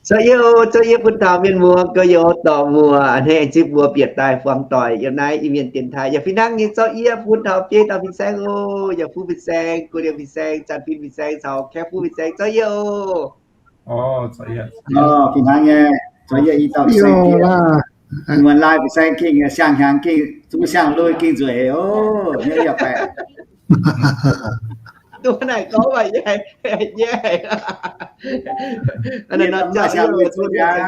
Zorqv yie, zorqv yie bun taux mienh muoz gorx-youz dorc muoz, a'hneiv aengx zipv mbuo bieqc daaih buangh doic yiem naaiv Iu-Mienh dienx taaih. Yaac fih hnangv nyei, zorqv yie bun taux biei dauh fin-saeng oc, yaac fuqv fin-saeng, gu'nyuoz fin-saeng, zanc fin fin-saeng caux kaeqv fuqv fin-saeng, zorqv yie oc. Fih hnangv nyei, zorqv yie i dauh fin-saeng, muonz laai fin-saeng gengh siang-hnyangx gengh zuqc siang-lui gengh nzueic oc, yie yaac baeqc. Duqv naaic gorngv maaih nyei, nyei. Maaih siang-lui zuqc nyei.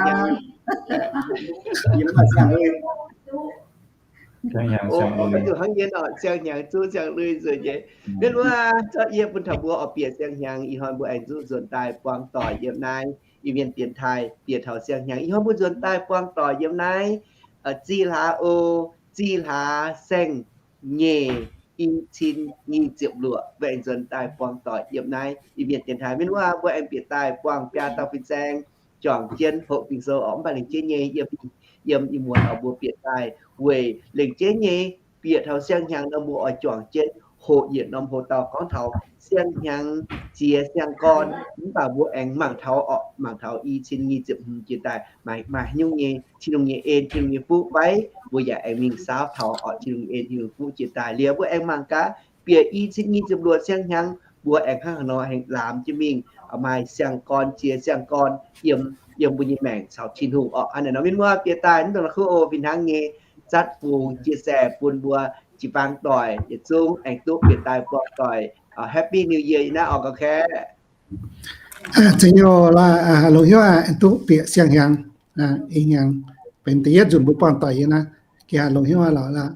Hnangv nyei nor, siang-hnyangx zuqc siang-lui nzueic nyei. Mienh muoz, zorqv yie bun taux mbuo oix bieqc siang-hnyangx, ih hnoi mbuo aengx zuqc nzuonx daaih buangh doic yiem naaiv Iu-Mienh dienx taaih, bieqc taux siang-hnyangx, ih hnoi mbuo nzuonx daaih buangh doic yiem naaiv Zih hlaax oc, Zih hlaax saeng-nyeic, i cin nyic ziepc luoqc, mbuo aengx nzuonx daaih buangh doic yiem naaiv Iu-Mienh dienx taaih. Mienh muoz, mbuo aengx bieqc daaih buangh biaa dauh fin-saeng juangc jienv hoqc Ging-Sou oc, mv baac lengc jeiv nyei yiem, yiem ih muonz oix mbuo bieqc daaih weic lengc jeiv nyei bieqc taux siang-hnyangx nor mbuo oix juangc jienv hoqc yietc norm hoc-dauh gorngv taux siang-hnyangx jiex siang-gorn, mv baac mbuo aengx mangc taux oc, mangc taux i cin nyic ziepc hmz jiex daaih maaih, maaih haaix nyungc nyei Tin-Hungh nyei en, Tin-Hungh nyei fuqv fai? Mbuo yaac aengx mingh saauv taux oc Tin-Hungh nyei en, Tin-Hungh nyei fuqv jiex daaih. Liuz mbuo aengx mangc gaax bieqc i cin nyic ziepc luoqc siang-hnyangx mbuo aengx hnangv haaix nor aengx laamz jienv mingh, maaih siang-gorn jiex siang-gorn yiem, yiem mbuo nyei maengc caux Tin-Hungh oc. Hnangv naaic nor mienh muoz, bieqc daaih mv dungx la'kuqv oc, fih hnangv nyei zatv bungx jiex se bun mbuo jiu-baang doic yietc zungv aengx duqv bieqc daaih buangh doic. Happy New Year yiem naaiv oc, ga'kaeqv. Za'gengh longx hnyouv aah, duqv bieqc siang-hnyangx, i hnyangx benx da'yietv nzunc mbuo buangh doic yiem naaiv. Gengh longx hnyouv aah lorqc.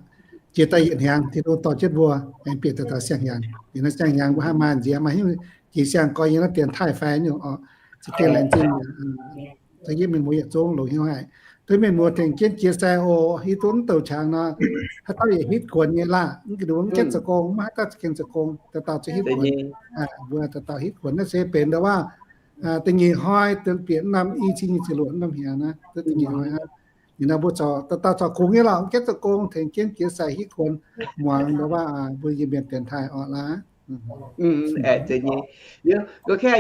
Jiex daaih yietc hnyangx Tin-Hungh dorh jienv mbuo aengx bieqc daaih taux siang-hnyangx. Yiem naaiv siang-hnyangx mbuo hnangv maaih nziex maaih hnyouv jiex siang-gorn yiem naaiv dienx taaih fai nyungc oc. Za'gengh laengz zingh, za'gengh mienh muoz yietc zungv longx hnyouv haic. Duqv mienh muoz tengx jienv jiex se oc, hiuv duqv mv douc qangx nor, haaix dauh yaac hitv kuonx nyei laah. Mv baac mbuo mv gaengh zoux gong, mv haaix dauh gengh zoux gong, dauh dauh zuqc hitv kuonx. Mbuo dauh dauh hitv kuonx naaiv se benx ndau wuov da'nyeic hnoi, bieqc norm i cin nyic ziepc luoqc norm hnyangx naaiv, da'nyeic hnoi aqv. Ninh nor mbuo dauh dauh corc kungx nyei lorqc, mv gaengh zoux gong, tengx jienv jiex se hitv kuonx muangx ndau wuov mbuo Iu-Mienh dienx taaih orqc laah. Aeqv,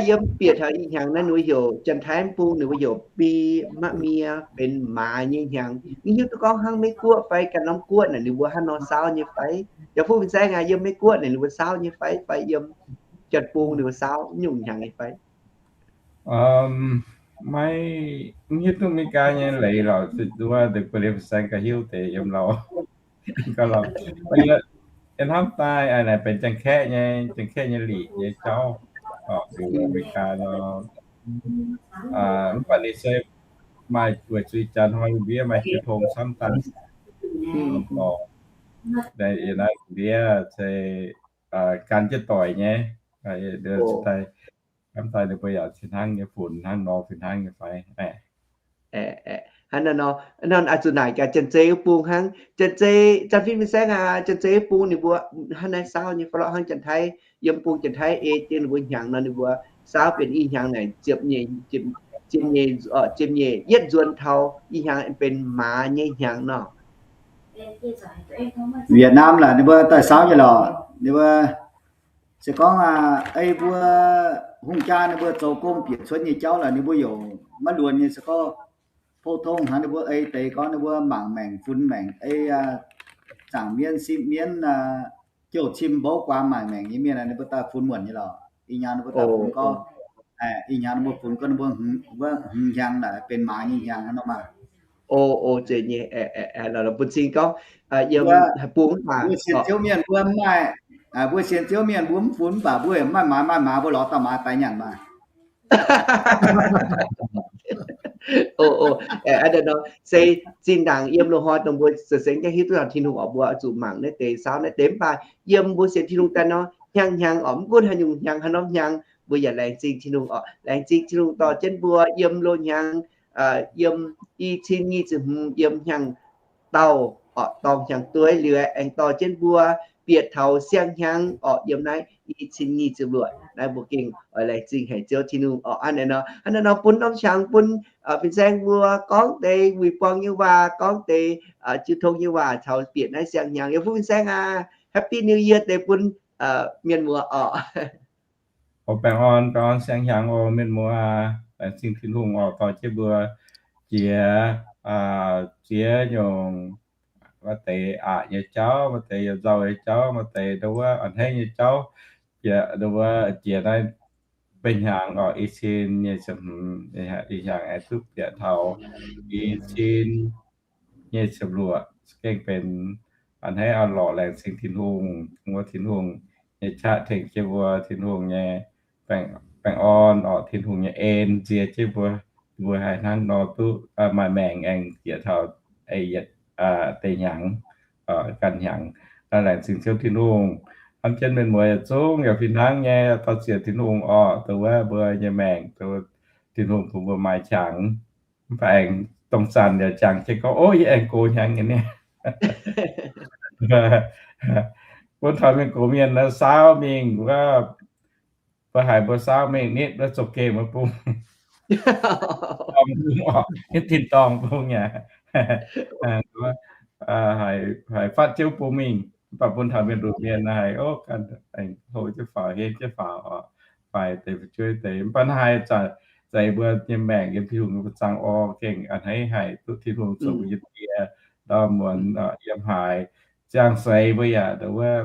yiem bieqc taux i hnyangx naaiv ninh mbuo heuc Janx-Taiv bung ninh mbuo heuc Bi Ma'mie, benx maaz nyei hnyangx. Mv hiuv duqv gorngv hnangv Meiv Guoqv fai ganh norm guoqv naaic ninh mbuo hnangv nor saauv nyei fai? Yaac fuqv fin-saeng aac, yiem Meiv Guoqv naaic ninh mbuo saauv nyei fai, fai yiem Janx-Taiv bung ninh mbuo saauv nyungc hnyangx nyei fai? Maiv, mv hiuv duqv Meiv Guoqv nyei leiz lorqc, zuqc wuov deix gu'nyuoz fin-saeng gauh hiuv deix yiem lauh. Gauh lauh. Hnamv daaih naaic benx Janx-Kaeqv nyei, Janx-Kaeqv nyei lic nyei jauv. Mbuo Meiv Guoqv nor, mv baac ninh se maaih weic zuqc Janx hnoi lungh ndiev maaih jiu tong camv daaih. Naaiv ndiev se gan jienv doic nyei. Camv daaih ninh mbuo yaac fih hnangv nyei funx hnangv nor fih hnangv nyei fai? Hnangv nor, nor zuqc naaic gaax Janx-Zei bung hnangv. Janx-Zei, Janx-Fin fin-saeng aac, Janx-Zei bung ninh mbuo hnangv naaiv saauv nyei fai lorqc? Hnangv Janx-Taiv, yiem bung Janx-Taiv ei jienv ninh mbuo hnyangx nor ninh mbuo saauv benx i hnyangx naaic ziepc nyeic, ziepc nyeic, ziepc nyeic yietv nzuonx taux i hnyangx benx maaz nyei hnyangx nor. Việt Nam laaix ninh mbuo daaih saauv nyei lorqc. Ninh mbuo se gorngv ei mbuo hungh jaa ninh mbuo zoux gong bieqc cuotv nyei jauv laaix ninh mbuo yaac maiv luonx nyei. Se gorngv pou-tong hnangv ninh mbuo ei deix gorngv ninh mbuo mangc maengc funx maengc ei zaangc mienv, sipv mienv, jouh cim mbouv guaax maaic maengc nyei mienh, ninh mbuo daaih funx muonc nyei lorqc. Ih hnyangx ninh mbuo daaih funx gorngv, ih hnyangx ninh mbuo funx gorngv ninh mbuo hmz hnyangx naaic benx maaz nyei hnyangx nor maah. O, o, zeiz nyei, bun cing gorngv, yiem bung mv baac mbuo sienx Ziouv mienh mbuo mv maaih, mbuo sienx Ziouv mienh mbuo mv funx mv baac mbuo yaac maaih maaz, maaih maaz mbuo lorz dauh maaz daaih nyanc maah. O, o, se zinh ndaangc yiem loz-hnoi dongh mbuo se sengx jangv hiuv duqv taux Tin-Hungh oc, mbuo oix zuqc mangc naaiv deix, saauv naaiv deix. Mv baac yiem mbuo sienx Tin-Hungh daaih nor, hnyangx hnyangx oc, mv gunv haaix nyungc hnyangx, haaix norm hnyangx, mbuo yaac laengz zingh Tin-Hungh oc. Laengz zingh Tin-Hungh dorh jienv mbuo yiem loz-hnyangx, yiem i cin nyic ziepc hmz yiem hnyangx dauh oc, dorngx hnyangx dueiv liuz aengx dorh jienv mbuo bieqc taux siang-hnyangx oc, yiem naaiv i cin nyic ziepc luoqc naaiv mbuo gengh oix laengz zingh haic Ziouv Tin-Hungh oc. Hnangv naaiv nor bun norm qangx bun fin-saeng mbuo gorngv deix wuic buang nyei waac, gorngv deix jiu tong nyei waac caux bieqc naaiv siang-hnyangx. Yie bun fin-saeng aac, Happy New Year deix bun mienh muoz oc. O, baengh orn, baengh orn siang-hnyangx oc mienh muoz aac. Laengz zingh Tin-Hungh oc, dorh jienv mbuo jiex, ziex nyungc, maaih deix aqc nyei jauv, maaih deix yaac nzauh nyei jauv, maaih deix ndau wuov a'hneiv nyei jauv, bieqc ndau wuov jiex naaiv mbenc hnyangx oc, i cin nyei ziepc hmz, i hnyangx aengx duqv bieqc taux i cin nyei ziepc luoqc, gengh benx a'hneiv orn-lorqc laengz zingh Tin-Hungh, wuov Tin-Hungh nyei qaqv tengx jienv mbuo, Tin-Hungh nyei baengh orn oc, Tin-Hungh nyei en nzie jienv mbuo, mbuo haih hnangv nor duqv maaih maengc aengx bieqc taux yietc deix hnyangx, ganh hnyangx. Laengz zingh Ziouv Tin-Hungh. Hnamv jienv mienh muoz yietc zungv yaac fih hnangv nyei, dorh ziec Tin-Hungh oc, dongh wuov mbuo nyei maengc, Tin-Hungh bun mbuo maaih qangx. Mv baac aengx dongh zanc yaac jangx jienv gorngv, ov, yie aengx gox hnyangx nyei niaa. Bun taux mienh gox mienh naaiv saauv mingh wuov, mbuo haiz mbuo saauv mingh nitv wuov zouv-gemh wuov bung, tin-dorngh bung yaac haiz fatv jienv bung mingh. Mv baac bun taux mienh lunc mienh haiz, ov, ganh aengx hlo jienv faaux, henv jienv faaux oc, faix deix fu'jueiv deix. Mv baac naaiv haiz za'eix mbuo nyei maengc yiem Tin-Hungh nyei buoz-zaangc oc, gengh a'hneiv haic duqv Tin-Hungh zoux mbuo nyei Die, ndorm muonz yiem haaix, ziangh seix mbuo yaac ndau wuov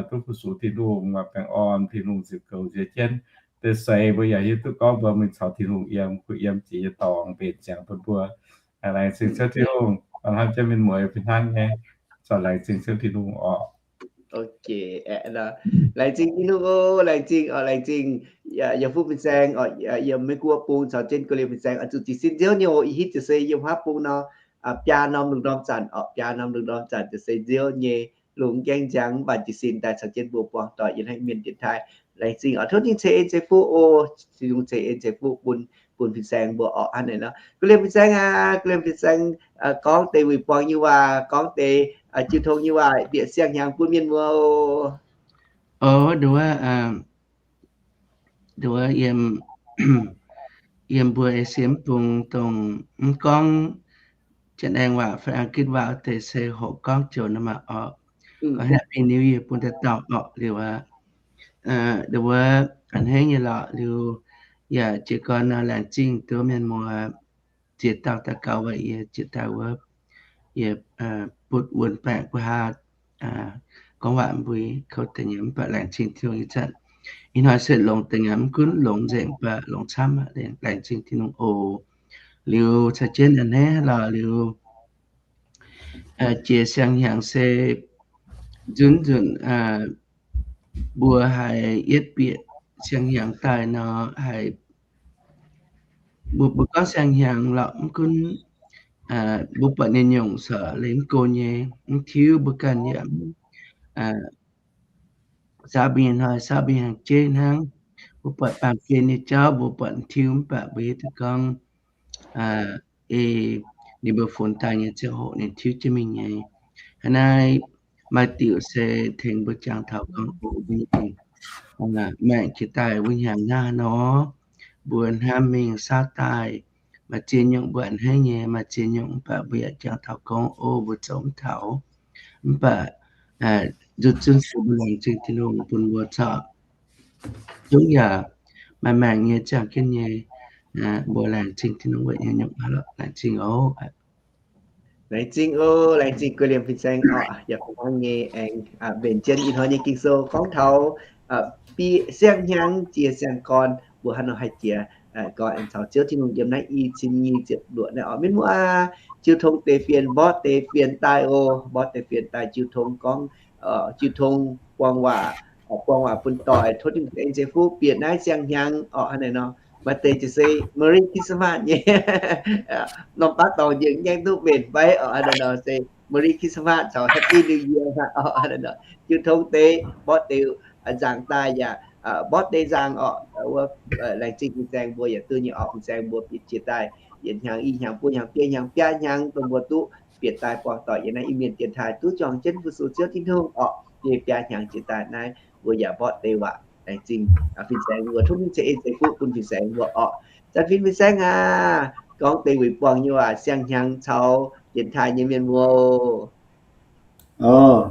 duqv fu-sux Tin-Hungh, maaih baengh orn, Tin-Hungh ziepc goux nzie jienv. Deix seix mbuo yaac hiuv duqv gorngv mbuo mingh caux Tin-Hungh yiem, kuh yiem jiex nyei dorngx mbenc ziangx bun mbuo. Laengz zingh Ziouv Tin-Hungh, hnamv jienv mienh muoz fih hnangv nyei. Laengz zingh Ziouv Tin-Hungh oc. Laengz zingh Tin-Hungh oc, laengz zingh oc, laengz zingh yaac fuqv fin-saeng oc, yiem Meiv Guoqv bung caux jienv Guoqv Liemh fin-saeng oix zuqc jiez sin Ziouv nyei oc. Ih hitv jiez sin yiem wuov bung nor, biaa norm lungh ndorm zanc oc, biaa norm lungh ndorm zanc jiez sin Ziouv nyei lungh gaengh nziang mv baac jiez sin daaih caux jienv mbuo buangh doic yiem naaiv mienh dienx taaih. Laengz zingh oc, tov ninh ceix en ceix fuqv oc, Tin-Hungh ceix en ceix fuqv bun, bun fin-saeng mbuo oc. Hnangv naaic nor, Guoqv Liemh fin-saeng aac, Guoqv Liemh fin-saeng gorngv deix wuic buangh nyei waac, gorngv deix jiu tong nyei waac bieqc siang-hnyangx bun mienh muoz oc. Oc, nduov, nduov yiem, yiem mbuo Esie mv bung dongh mv gorngv Janx-Aengx waac fai Ang^gitv waac deix se hoqc gorngv joux nor maah oc. Gorngv Happy New Year bun dauh dauh oc liuz aqv. Nduov, a'hneiv nyei lorqc liuz, yaac jiez gorn nor laengz zingh nduov mienh muoz ziex dauh daux gaux weic yie jiex daaih wuov, yie butv wuonx baengc gu'haav gorngv waac mbui kouv deix nyei, mv baac laengz zingh Tin-Hungh ih zanc ih hnoi se longx deix nyei, mv gunv longx nzengc mv baac longx camv aqv. Laengz zingh Tin-Hungh oc. Liuz caux jienv a'hneiv lorqc liuz, jiex siang-hnyangx se nzunc nzunc mbuo haiz yietv bieqc siang-hnyangx daaih nor, haiz mbuo, mbuo gorngv siang-hnyangx lorqc, mv gunv mbuo buatc nyei nyungc corc leiz mv go nyei, mv tiuv mbuo ganh yaac saau mbuo nyei hnoi, saau mbuo nyei hnyangx-jeiv hnangv. Mbuo buatc baamh gen nyei jauv mbuo buatc mv tiuv mv baac mbuo hiuv duqv gorngv ei ninh mbuo funx daaih nyei ziangh hoc ninh tiuv jienv mingh nyei. Hnangv naaiv maaih diuc se tengx mbuo jangx taux gorngv oc, mbuo nyei maengc jiex daaih wuov hnyangx naaiv nor, mbuo hnamv mingh saauv daaih, maaih ziex nyungc mbuo a'hneiv nyei, maaih ziex nyungc mv baac mbuo yaac jangx taux gorngv oc, mbuo zoux mv taux. Mv baac nzunc zunv se mbuo laengz zingh Tin-Hungh bun mbuo corc zungv yaac maaih maengc nyei ziangh jienv nyei. Mbuo laengz zingh Tin-Hungh weic nyei nyungc hnangv lorqc. Laengz zingh oc. Laengz zingh oc, laengz zingh Guoqv Liemh fin-saeng oc, yaac fih hnangv nyei aengx mbenc jienv ih hnoi nyei Ging-Sou gorngv taux bieqc siang-hnyangx jiex siang-gorn mbuo hnangv nor haih jiex gorn aengx caux Ziouv Tin-Hungh yiem naaiv i cin nyei ziepc luoqc naaiv oc. Mienh muoz, jiu tong deix fienx, mborqv deix fienx daaih oc. Mborqv deix fienx daaih jiu tong gorngv, jiu tong buang waac, buang waac bun doic, tov Tin-Hungh ceix en ceix fuqv bieqc naaiv siang-hnyangx oc. Hnangv naaic nor, maaih deix jiez se Merry Christmas nyei, norm baav dorngx njiec mv gaengh duqv mbenc fai oc. Hnangv naaic nor se Merry Christmas caux Happy New Year oc. Hnangv naaic nor, jiu tong deix, mborqv deix nzaangc daaih yaac mborqv deix nzaangc oc. Wuov, laengz zingh fin-saeng mbuo yaac duqv nyei oc. Fin-saeng mbuo bieqc jiex daaih yietc hnyangx, i hnyangx, buo hnyangx, biei hnyangx, biaa hnyangx dongh mbuo duqv bieqc daaih buangh doic yiem naaiv Iu-Mienh dienx taaih duqv juangc jienv fu-sux Ziouv Tin-Hungh oc. Yie biaa hnyangx jiex daaih naaiv mbuo yaac mborqv deix waac. Laengz zingh fin-saeng mbuo, tov Tin-Hungh ceix en ceix fuqv bun fin-saeng mbuo oc. Zanc fin fin-saeng aac, gorngv deix wuic buangh nyei waac siang-hnyangx caux dienx taaih nyei mienh mbuo oc.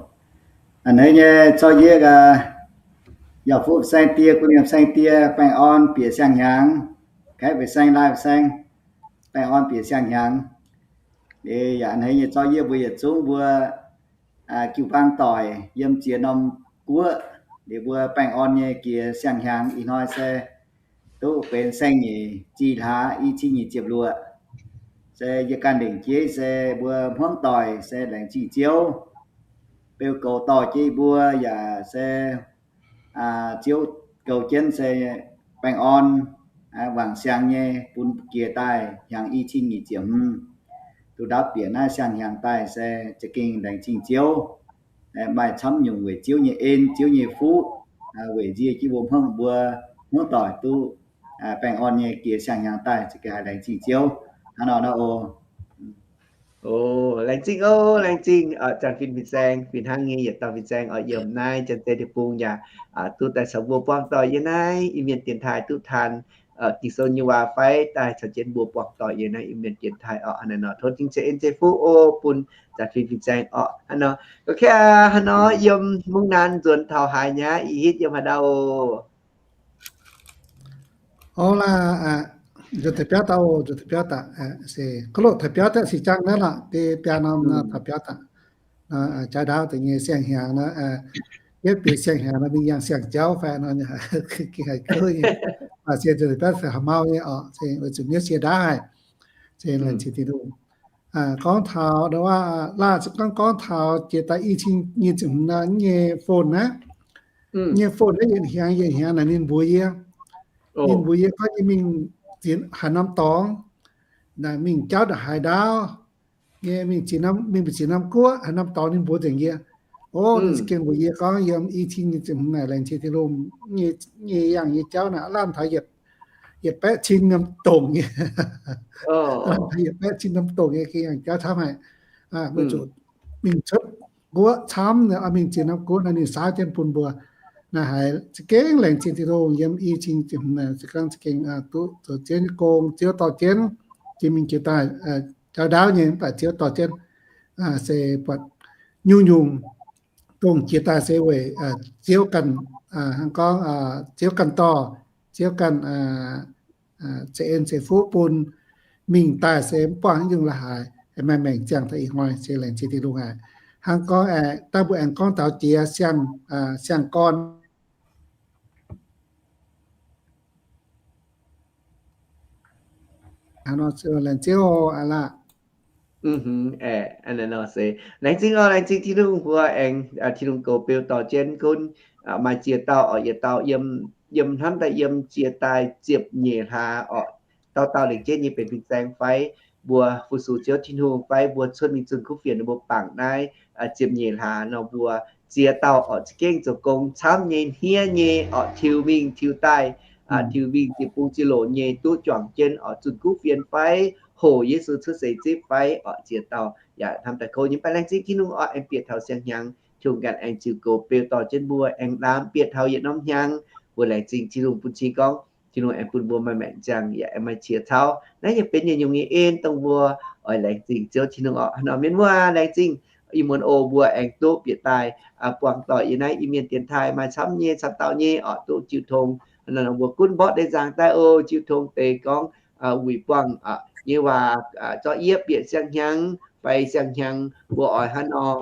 A'hneiv nyei corc yie gaax, yaac fuqv saeng-die, Guoqv Liemh saeng-die baengh orn bieqc siang-hnyangx. Aeqv, mbuo saeng, laai mbuo saeng, baengh orn bieqc siang-hnyangx. Liuz yaac a'hneiv nyei zorqv yie mbuo yietc zungv mbuo jiu-baang doic yiem ziex norm guoqv, liuz mbuo baengh orn nyei jiex siang-hnyangx ih hnoi se duqv benx saeng-nyeic zih hlaax i cin nyic ziepc luoqc. Se yie ganh lengc jeiv se mbuo hmuangv doic se laengz zingh Ziouv beu goux dorh jienv mbuo yaac se Ziouv goux jienv se baengh orn wangc siang nyei bun jiex daaih hnyangx i cin nyic ziepc hmz, duqv ndaauv bieqc naaiv siang-hnyangx daaih se za'gengh laengz zingh Ziouv. Maaih camv nyungc weic Ziouv nyei en, Ziouv nyei fuqv, weic nzie jienv mbuo hmuangv, mbuo hmuangv doic duqv baengh orn nyei jiex siang-hnyangx daaih, za'gengh haiz laengz zingh Ziouv. Hnangv nor naaiv oc. O, laengz zingh oc, laengz zingh. Zanc fin fin-saeng, fih hnangv nyei yietc dauh fin-saeng oc, yiem naaiv Janx-Zei Deic-Bung yaac duqv daaih caux mbuo buangh doic yiem naaiv Iu-Mienh dienx taaih duqv taan Ging-Sou nyei waac fai daaih caux jienv mbuo buangh doic yiem naaiv Iu-Mienh dienx taaih oc. Hnangv naaiv nor tov Tin-Hungh ceix en ceix fuqv oc bun zanc fin fin-saeng oc. Hnangv nor, ok, hnangv nor yiem mungv naanc nzuonx taux haaix nyei, ih hitv yiem haaix ndau oc? Oc laac, nzuonx taux biauv daaih oc, nzuonx taux biauv daaih. Se ga'loh taux biauv daaih se jangx naaiv lorqc, deix biaa norm taux biauv daaih. Jauv ndaauv deix nyei siang-hnyangx nor, yietv bieqc siang-hnyangx nor mingh yangh siang-jauv fai nor, gengh haiz kouv nyei. Maaih se nzuonx taux biauv se haaix mau nyei oc, se weic zuqc miuv sie ndaauv haic. Se laengz zingh Tin-Hungh. Gorngv taux, laah, gorngv, gorngv taux jiex daaih i cin nyic ziepc hmz naaiv nyei phone naaiv, nyei phone naaiv yietc hnyangx yietc hnyangx naaic ninh mbuox yie, ninh mbuox yie gorngv yie mingh haaix norm dorngx, naaic mingh jauv ndongc haaix ndaauv, yie mingh ziex norm, mingh mbuo ziex norm guoqv haaix norm dorngx ninh mbuox nzengc yie. O, ninh za'gengh mbuox yie gorngv yiem i cin nyic ziepc hmz naaic laengz zingh Tin-Hungh nyei, nyei yangh nyei jauv naaic lamh taux yietc, yietc baeqv cin norm dongc nyei. Lamh taux yietc baeqv cin norm dongc nyei gengh yangh jauv camv haic. Weic zuqc mingh cuotv guoqv camv, mingh ziex norm guoqv naaic ninh saauv jienv bun mbuo. Naaiv haiz za'gengh laengz zingh Tin-Hungh yiem i cin nyic ziepc hmz naaic se gorngv za'gengh duqv zoux Ziouv nyei gong, Ziouv dorh jienv jiex mingh jiex daaih jauv ndaauv nyei, mv baac Ziouv dorh jienv se buatc nyungc-nyungc dongh jiex daaih se weic Ziouv ganh, hnangv gorngv Ziouv ganh dorh, Ziouv ganh ceix en ceix fuqv bun, mingh daaih se mv buangh haaix nyungc la'haaix, maaih maengc ziangh taux ih hnoi se laengz zingh Tin-Hungh haic. Hnangv gorngv aeqv, daaih mbuo aengx gorngv taux jiex siang, siang-gorn. Laengz Ziouv aqv laah. Laengz zingh oc, laengz zingh Tin-Hungh mbuo aengx Tin-Hungh goux beu dorh jienv gunv maaih ziex dauh oc, yietc dauh yiem, yiem hnamv daaih yiem jiex daaih ziepc nyeic hlaax oc. Dauh dauh lengc jeiv nyei benx fin-saeng fai mbuo fu-sux Ziouv Tin-Hungh fai mbuo cuotv mingh zunh kuv fienx ninh mbuo bangc naaiv ziepc nyeic hlaax nor mbuo ziex dauh oc za'gengh zoux gong camv nyei hniev nyei oc, tiux mingh tiux daaih, tiux mingh ziepc bung ziepc loc nyei duqv juangc jienv oc zunh kuv fienx fai hoqc Yesu cuotv seix zipv fai oc ziex dauh yaac hnamv daaih kouv nyei. Mv baac laengz zingh Tin-Hungh oc aengx bieqc taux siang-hnyangx, Tin-Hungh ganh aengx ziux goux beu dorh jienv mbuo aengx ndaam bieqc taux yietc norm hnyangx, mbuo laengz zingh Tin-Hungh bun cing gorngv Tin-Hungh aengx bun mbuo maaih maengc ziangh yaac aengx maaih qiex cauv. Naaiv yaac benx yietc nyungc nyei en dongh mbuo oix laengz zingh Ziouv Tin-Hungh oc. Hnangv nor mienh muoz laengz zingh, ih muonz oc mbuo aengx duqv bieqc daaih buangh doic yiem naaiv Iu-Mienh dienx taaih maaih camv nyei camv dauh nyei oc duqv jiu tong. Hnangv nor mbuo gunv mborqv deix nzaangc daaih oc, jiu tong deix gorngv wuic buangh nyei waac, zorqv yietv bieqc siang-hnyangx fai siang-hnyangx mbuo oix hnangv nor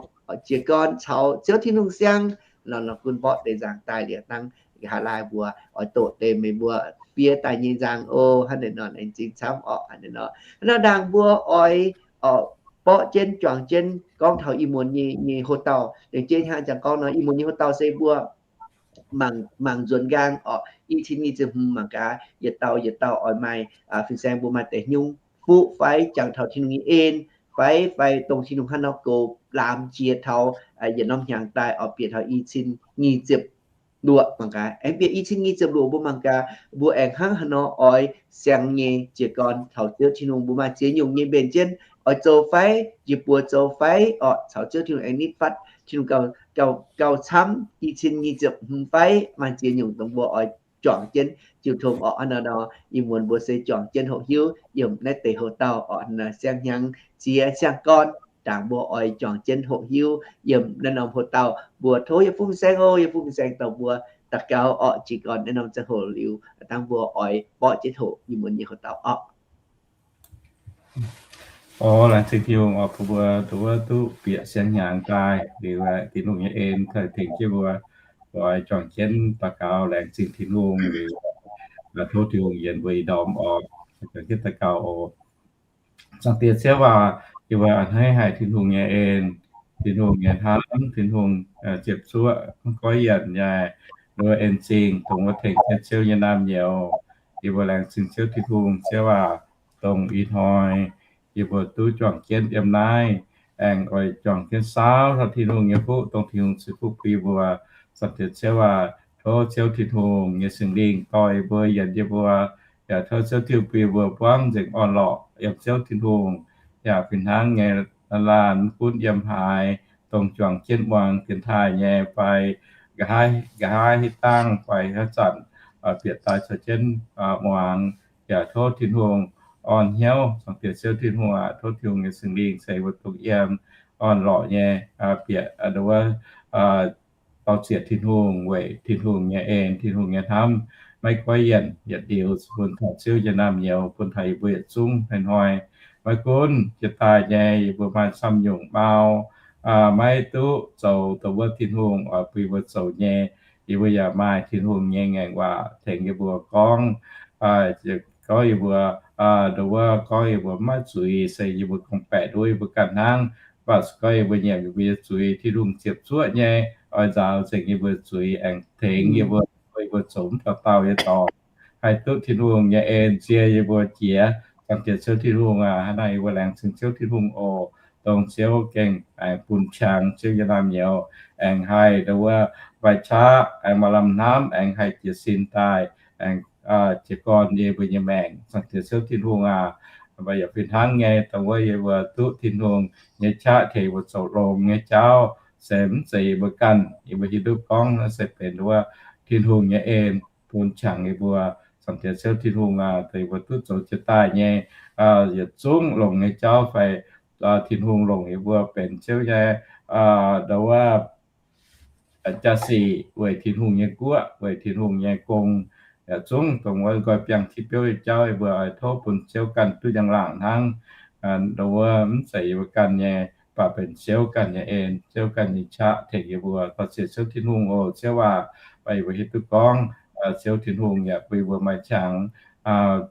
jiez gorn caux Ziouv Tin-Hungh siang. Hnangv nor gunv mborqv deix nzaangc daaih liuz hnangv nqa'haav laai mbuo oix doqc deix meih mbuo fiev daaih nyei nzaangc oc. Hnangv naaiv nor laengz zingh camv oc. Hnangv naaiv nor ndaangc mbuo oix oc borqv jienv juangc jienv gorngv taux ih muonz nyei, nyei houx-dauh. Laengz zingh hnangv jangx gorngv nor ih muonz nyei houx-dauh se mbuo mangc, mangc nzuonx nqaang oc, i cin nyic ziepc hmz mangc gaax yietc dauh yietc dauh oix maaih fin-saeng mbuo maaih deix nyungc fuqv fai jangx taux Tin-Hungh nyei en fai, fai dongh Tin-Hungh hnangv nor goux laamx jiex taux yietc norm hnyangx daaih oc bieqc taux i cin nyic ziepc luoqc mangc gaax. Aengx bieqc i cin nyic ziepc luoqc mbuo mangc gaax mbuo aengx hnangv haaix nor oix siang nyei jiez gorn taux Ziouv Tin-Hungh, mbuo maaih ziex nyungc nyei mbenc jienv oix zoux fai, njiec buoz zoux fai oc, caux Ziouv Tin-Hungh aengx nitv fatv Tin-Hungh gauh, gauh, gauh camv i cin nyic ziepc hmz fai, maaih ziex nyungc dongh mbuo oix juangc jienv jiu tong oc. Hnangv naaiv nor ih muonz mbuo se juangc jienv hoqc hiuv yiem naaiv deix houx-dauh oc, siang-hnyangx ziex siang-gorn ndaangc mbuo oix juangc jienv hoqc hiuv yiem naaiv norm houx-dauh. Mbuo tov yietc fuqv fin-saeng oc, yietc fuqv fin-saeng dorh mbuo daux gaux orqc, jiez gorn naaiv norm ziangh hoc liuz, dangh mbuo oix borqv jienv hoqc ih muonz nyei hoc dauh orqc. Orqc, laengz zingh Tin-Hungh oc, bun mbuo nduov duqv bieqc siang-hnyangx daaih liuz, Tin-Hungh nyei en tengx jienv mbuo, oix juangc jienv daux gaux laengz zingh Tin-Hungh liuz, tov Tin-Hungh yienc mbuo ih ndorm orqc, juangc jienv daux gaux oc. Zaangc Diex Ziouv aac, yie mbuo a'hneiv haic Tin-Hungh nyei en, Tin-Hungh nyei hnamv, Tin-Hungh ziepc zuoqv mv goiv yienc nyei, nduov en zingh dongh wuov tengx jienv Ziouv nyei naamh nyouz. Yie mbuo laengz zingh Ziouv Tin-Hungh. Ziouv aac, dongh ih hnoi yie mbuo duqv juangc jienv yiem naaiv, aengx oix juangc jienv saauv taux Tin-Hungh nyei fuqv, dongh Tin-Hungh ceix fuqv bun yie mbuo. Zaangc Diex Ziouv aac, tov Ziouv Tin-Hungh nyei Singx Lingh dorh yie mbuo, yienc yie mbuo. Yaac tov Ziouv Tin-Hungh bun yie mbuo buangv nzengc orn-lorqc yiem Ziouv Tin-Hungh. Yaac fih hnangv nyei, laanh mv gunv yiem haaix, dongh juangc jienv muangx dienx taaih nyei fai nqa'haav hitv dangh fai haaix zanc bieqc daaih caux jienv muangx. Yaac tov Tin-Hungh orn hnyouv, Zaangc Diex Ziouv Tin-Hungh aac, tov Tin-Hungh nyei Singx Lingh ceix mbuo dongh yiem orn-lorqc nyei bieqc wuov dau zieqc Tin-Hungh weic Tin-Hungh nyei en, Tin-Hungh nyei hnamv maiv goiv yienc yietc liuz bun taux Ziouv nyei naamh nyouz, bun taux yie mbuo yietc zungv hnoi-hnoi. Maiv gunv jiex daaih nyei yie mbuo maaih camv nyungc mau, maiv duqv zoux dongh wuov Tin-Hungh oix bun yie mbuo zoux nyei, yie mbuo yaac maaih Tin-Hungh nyei ngaengc waac tengx yie mbuo gorngv. Gorngv yie mbuo, dongh wuov gorngv yie mbuo maiv zuiz se yie mbuo gorngv-baeqc nduov yie mbuo ganh hnangv. Mv baac se gorngv yie mbuo nyiemc yie mbuo nyei zuiz, Tin-Hungh ziepc zuoqv nyei oix nzaaux nzengc yie mbuo zuiz aengx tengx yie mbuo, yie mbuo zoux mv dauh dauh nyei dorngx, haih duqv Tin-Hungh nyei en nzie yie mbuo jiex. Zaangc Diex Ziouv Tin-Hungh aac, hnangv naaic yie mbuo laengz zingh Ziouv Tin-Hungh oc. Dongh Ziouv gengh aengx bun qangx Ziouv nyei naamh nyouz aengx haih dongh wuov maaih qaqv, aengx maaih lamh hnamv, aengx haih jiez sin daaih, aengx jiez gorn yie mbuo nyei maengc. Zaangc Diex Ziouv Tin-Hungh aac, mv baac yaac fih hnangv nyei, dongh wuov yie mbuo duqv Tin-Hungh nyei qaqv tengx yie mbuo zoux longx nyei jauv se mv zeiz yie mbuo ganh. Yie mbuo hiuv duqv gorngv naaiv se benx wuov Tin-Hungh nyei en bun qangx yie mbuo. Zaangc Diex Ziouv Tin-Hungh aac, dongh yie mbuo duqv zoux jiex daaih nyei yietc zungv longx nyei jauv fai Tin-Hungh longc yie mbuo benx Ziouv nyei dongh wuov jaa-sic weic Tin-Hungh nyei guoqv, weic Tin-Hungh nyei gong. Yietc zungv dongh wuov nqoi biangh tiv biouv nyei jauv yie mbuo oix tov bun Ziouv ganh duqv njang-laangc hnangv. Dongh wuov mv zeiz yie mbuo ganh nyei, mv baac benx Ziouv ganh nyei en, Ziouv ganh nyei qaqv tengx yie mbuo. Dor-ziec Ziouv Tin-Hungh oc. Ziouv aac, mv baac yie mbuo hiuv duqv gorngv Ziouv Tin-Hungh yaac bun yie mbuo maaih qangx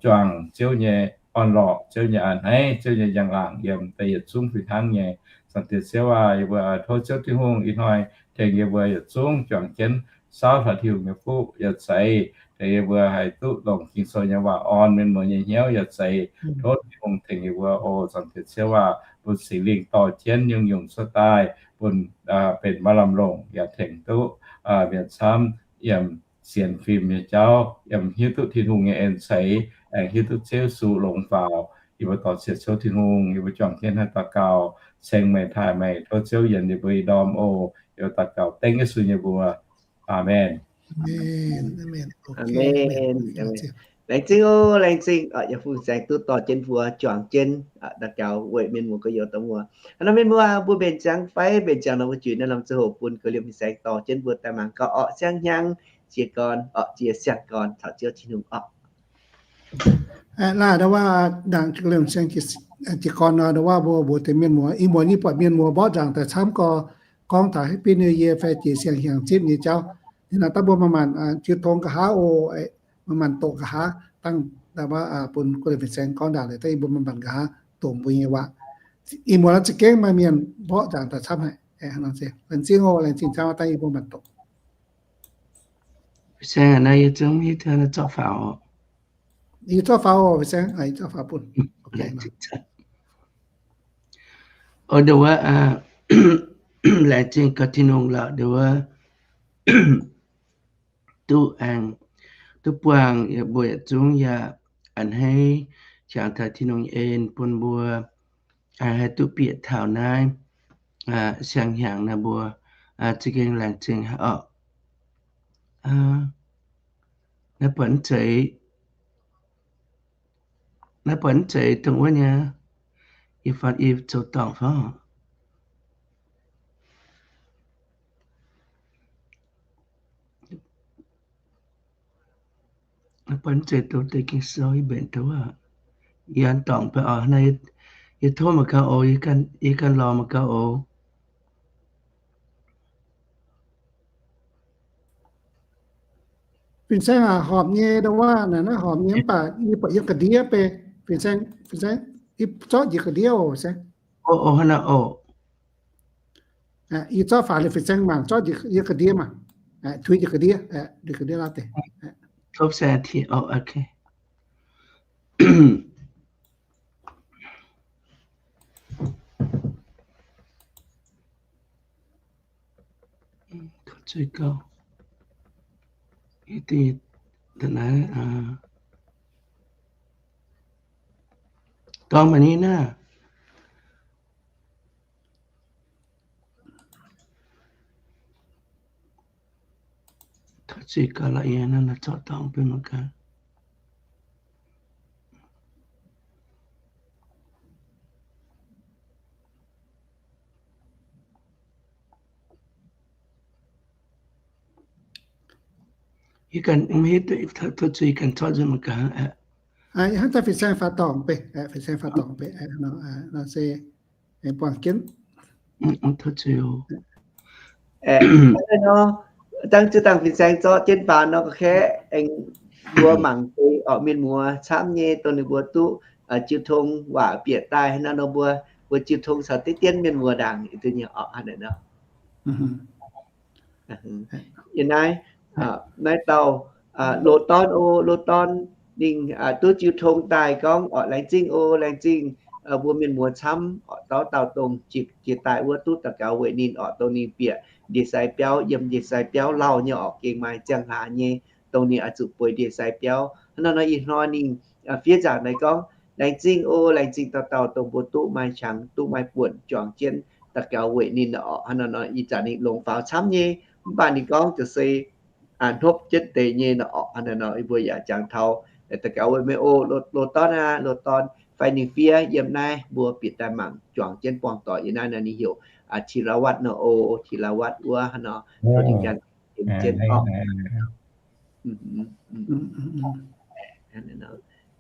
juangc Ziouv nyei orn-lorqc, Ziouv nyei a'hneiv, Ziouv nyei njang-laangc yiem deix yietc zungv fih hnangv nyei. Zaangc Diex Ziouv aac, yie mbuo tov Ziouv Tin-Hungh ih hnoi tengx yie mbuo yietc zungv juangc jienv saauv taux Tin-Hungh nyei fuqv yaac zeiz, tengx yie mbuo haih duqv longc Ging-Sou nyei waac orn mienh muoz nyei hnyouv yaac zeiz. Tov Tin-Hungh tengx yie mbuo oc. Zaangc Diex Ziouv aac, bun Singx Lingh dorh jienv nyungc-nyungc cuotv daaih, bun benx maaih lamh longc yaac tengx duqv mienh camv yiem sienx fim nyei jauv, yiem hiuv duqv Tin-Hungh nyei en ceix, aengx hiuv duqv Ziouv Yesu longx faaux. Yie mbuo dor-ziec Ziouv Tin-Hungh, yie mbuo juangc jienv naaiv daux gaux, ceng meih, taaih meih, tov Ziouv yienc yie mbuo ih ndorm oc. Yie mbuo daux gaux dengv Yesu nyei mbuox. Aamen. Laengz zingh oc, laengz zingh. Yaac fungx saeng duqv dorh jienv mbuo juangc jienv daux gaux weic mienh muoz gorx-youz daaih muoz. Hnangv nor mienh muoz mbuo mbenc ziangx fai mbenc ziangx nor, mbuo juix naaiv norm ziangh hoc bun ga'liemh fin-saeng dorh jienv mbuo daaih mangc gaax orqc siang-hnyangx jiez gorn, orqc jiez siang-gorn caux Ziouv Tin-Hungh orqc. Laaic ndau wuov ndaangc ga'liemh fin-saeng jiez gorn nor, ndau wuov mbuo mbuox deix mienh muoz, ih muonz yie buatc mienh muoz mborqv nzaangc daaih camv gorx, gorngv taux Happy New Year fai jiez siang-hnyangx zipv nyei jauv. Liuz naaic daaih mbuo manc-manc jiu tong nqa'haav oc. Manc-manc doqc nqa'haav dangh, bun ga'liemh fin-saeng gorngv ndaangc liuz daaih mbuo manc-manc nqa'haav doqc mbuo nyei waac. Ih muonz za'gengh maaih mienh mborqv nzaangc daaih camv haic. Laengz zingh oc, laengz zingh camv, dangh yie mbuo manc doqc. Fin-saeng aac, naaiv yie zungv hiuv taux naaiv zorqv faaux oc. Yie zorqv faaux oc, fin-saeng, yie zorqv faaux bun. Oc, ndau wuov, laengz zingh gaax Tin-Hungh lorqc, ndau wuov duqv aengx, duqv buangh yie mbuo yietc zungv yaac a'hneiv qangx taux Tin-Hungh nyei en bun mbuo aengx haih duqv bieqc taux naaiv siang-hnyangx naaiv mbuo za'gengh laengz zingh haic orqc. Naaiv buatc zeiz, naaiv buatc zeiz dongh wuov nyei, yie faaux, yie zoux dorngc faaux. buonv zeiv douz deix Ging-Sou yie mbenc douz aqv. Yie an dorngc beiv oc. Naaiv yie tov mangc gaax oc. Yie ganh lorz mangc gaax oc. Fin-saeng aac, horpc nyei, ndau wuov naaiv horpc nyei mv baac yie buatc yiem ga'ndiev beiv. Fin-saeng, Fin-saeng, yie zorqv njiec ga'ndiev oc, Fin-saeng. Yie zorqv faaux liuz Fin-saeng mangc, zorqv yiem ga'ndiev maah. Tuix njiec ga'ndiev, njiec ga'ndiev laav deix. Dorng mangc ni naaiv. Tov zuiz gaax lorqc, yie naaiv zorqv dorngx bun mangc gaax. Yie ganh, tov zuiz ganh zorqv nzunc mangc gaax. Hnangv daaih Fin-Saeng faaux dorngx beiv, Fin-Saeng faaux dorngx beiv nor se aengx buangh jienv. Tov zuiz oc. Dangh ziouc dangh Fin-Saeng zorqv jienv faaux nor, kaeqv aengx mbuo mangc deix orqc, mienh muoz camv nyei dongh ninh mbuo duqv jiu tong waac bieqc daaih hnangv nor, mbuo, mbuo jiu tong caux deix dienv mienh muoz ndaangc duqv nyei orqc, hnangv naaiv nor. Yie naaiv, naaiv dauh loz-dorn oc, loz-dorn ninh duqv jiu tong daaih gorngv orqc, laengz zingh oc, laengz zingh mbuo mienh muoz camv orqc, dauh dauh dongh jiex daaih wuov duqv daux gaux weic ninh orqc, dongh ninh bieqc ndie-sai biauv, yiem ndie-sai biauv lauh nyei orqc, gengh maaih ziangh hlaax nyei, dongh ninh oix zuqc bueix ndie-sai biauv. Hnangv naaiv nor ih hnoi ninh fiev nzaangc naaiv gorngv, laengz zingh oc, laengz zingh dauh dauh dongh mbuo duqv maaih qangx, duqv maaih buonc juangc jienv daux gaux weic ninh orqc. Hnangv naaiv nor ih zanc ninh longc faaux camv nyei, mv baac ninh gorngv ziouc se hnopv jienv deix nyei nor orqc. Hnangv naaiv nor yie mbuo yaac jangx taux daux gaux weic meih oc, loz-dorn aac, loz-dorn fai ninh fiev yiem naaiv mbuo bieqc daaih mangc juangc jienv buangh doic yiem naaiv nor ninh heuc Thi La Watv nor oc, Thi La Watv wuov hnangv nor, tov ninh ganh jienv orqc.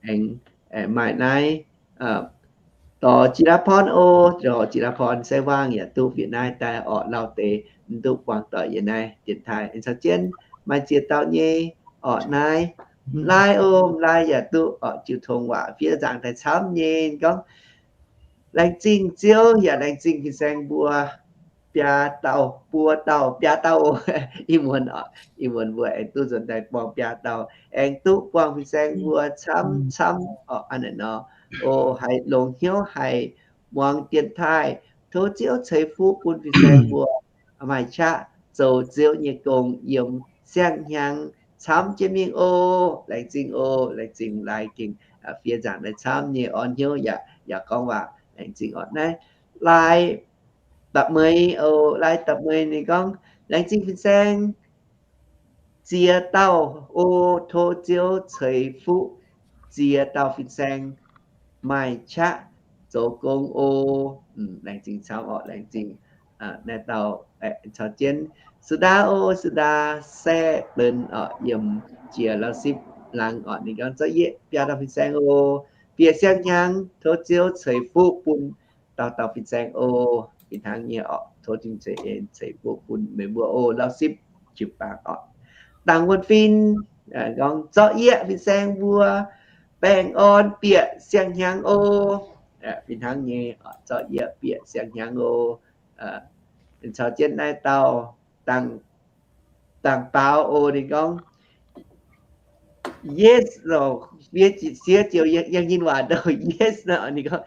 Aengx maaih naaiv dorh Jiex Laav Porn oc, dorh Jiex Laav Porn se waangh yaac duqv bieqc naaiv daaih orqc, lauh deix duqv buangh doic yiem naaiv dienx taaih. Caux jienv maaih ziex dauh nyei orqc, naaiv M'Laaih oc, M'Laaih yaac duqv orqc jiu tong waac fiev nzaangc daaih camv nyei gorngv, laengz zingh Ziouv yaac laengz zingh Fin-Saeng mbuo biaa dauh, buo dauh, biaa dauh oc. Ih muonz, ih muonz mbuo aengx duqv nzuonx daaih buangh biaa dauh, aengx duqv buangh Fin-Saeng mbuo camv camv orqc. Hnangv naaiv nor, o, haiz longx hnyouv haic muangx dienx taaih. Tov Ziouv ceix fuqv bun Fin-Saeng mbuo maaih qaqv zoux Ziouv nyei gong yiem siang-hnyangx camv jienv mingh oc. Laengz zingh oc, laengz zingh M'Laaih gengh fiev nzaangc naaiv camv nyei, orn hnyouv yaac, yaac gorngv waac. Laengz zingh orqc. Naaiv Lai Da'meix oc, Lai Da'meix ninh gorngv, laengz zingh Fin-Saeng ziex dauh oc. Tov Ziouv ceix fuqv ziex dauh Fin-Saeng maaih qaqv zoux gong oc. Laengz zingh camv orqc, laengz zingh naaiv dauh caux jienv Su Ndaa oc, Su Ndaa se benx orqc, yiem jiex Lauv Sipv laangz orqc. Ninh gorngv, zorqv yie biaa dauh Fin-Saeng oc, bieqc siang-hnyangx tov Ziouv ceix fuqv bun dauh dauh Fin-Saeng oc. Fih hnangv nyei orqc, tov Tin-Hungh ceix en ceix fuqv bun meih mbuo oc, Lauv Sipv jiu-baang orqc. Dangc Wuonh Fin gorngv, zorqv yie Fin-Saeng mbuo baengh orn bieqc siang-hnyangx oc. Fih hnangv nyei, zorqv yie bieqc siang-hnyangx oc. Caux jienv naaiv dauh Dangc Baaux oc, ninh gorngv, yes, siev joux yangh nyinh waac douh yes nor, ninh gorngv,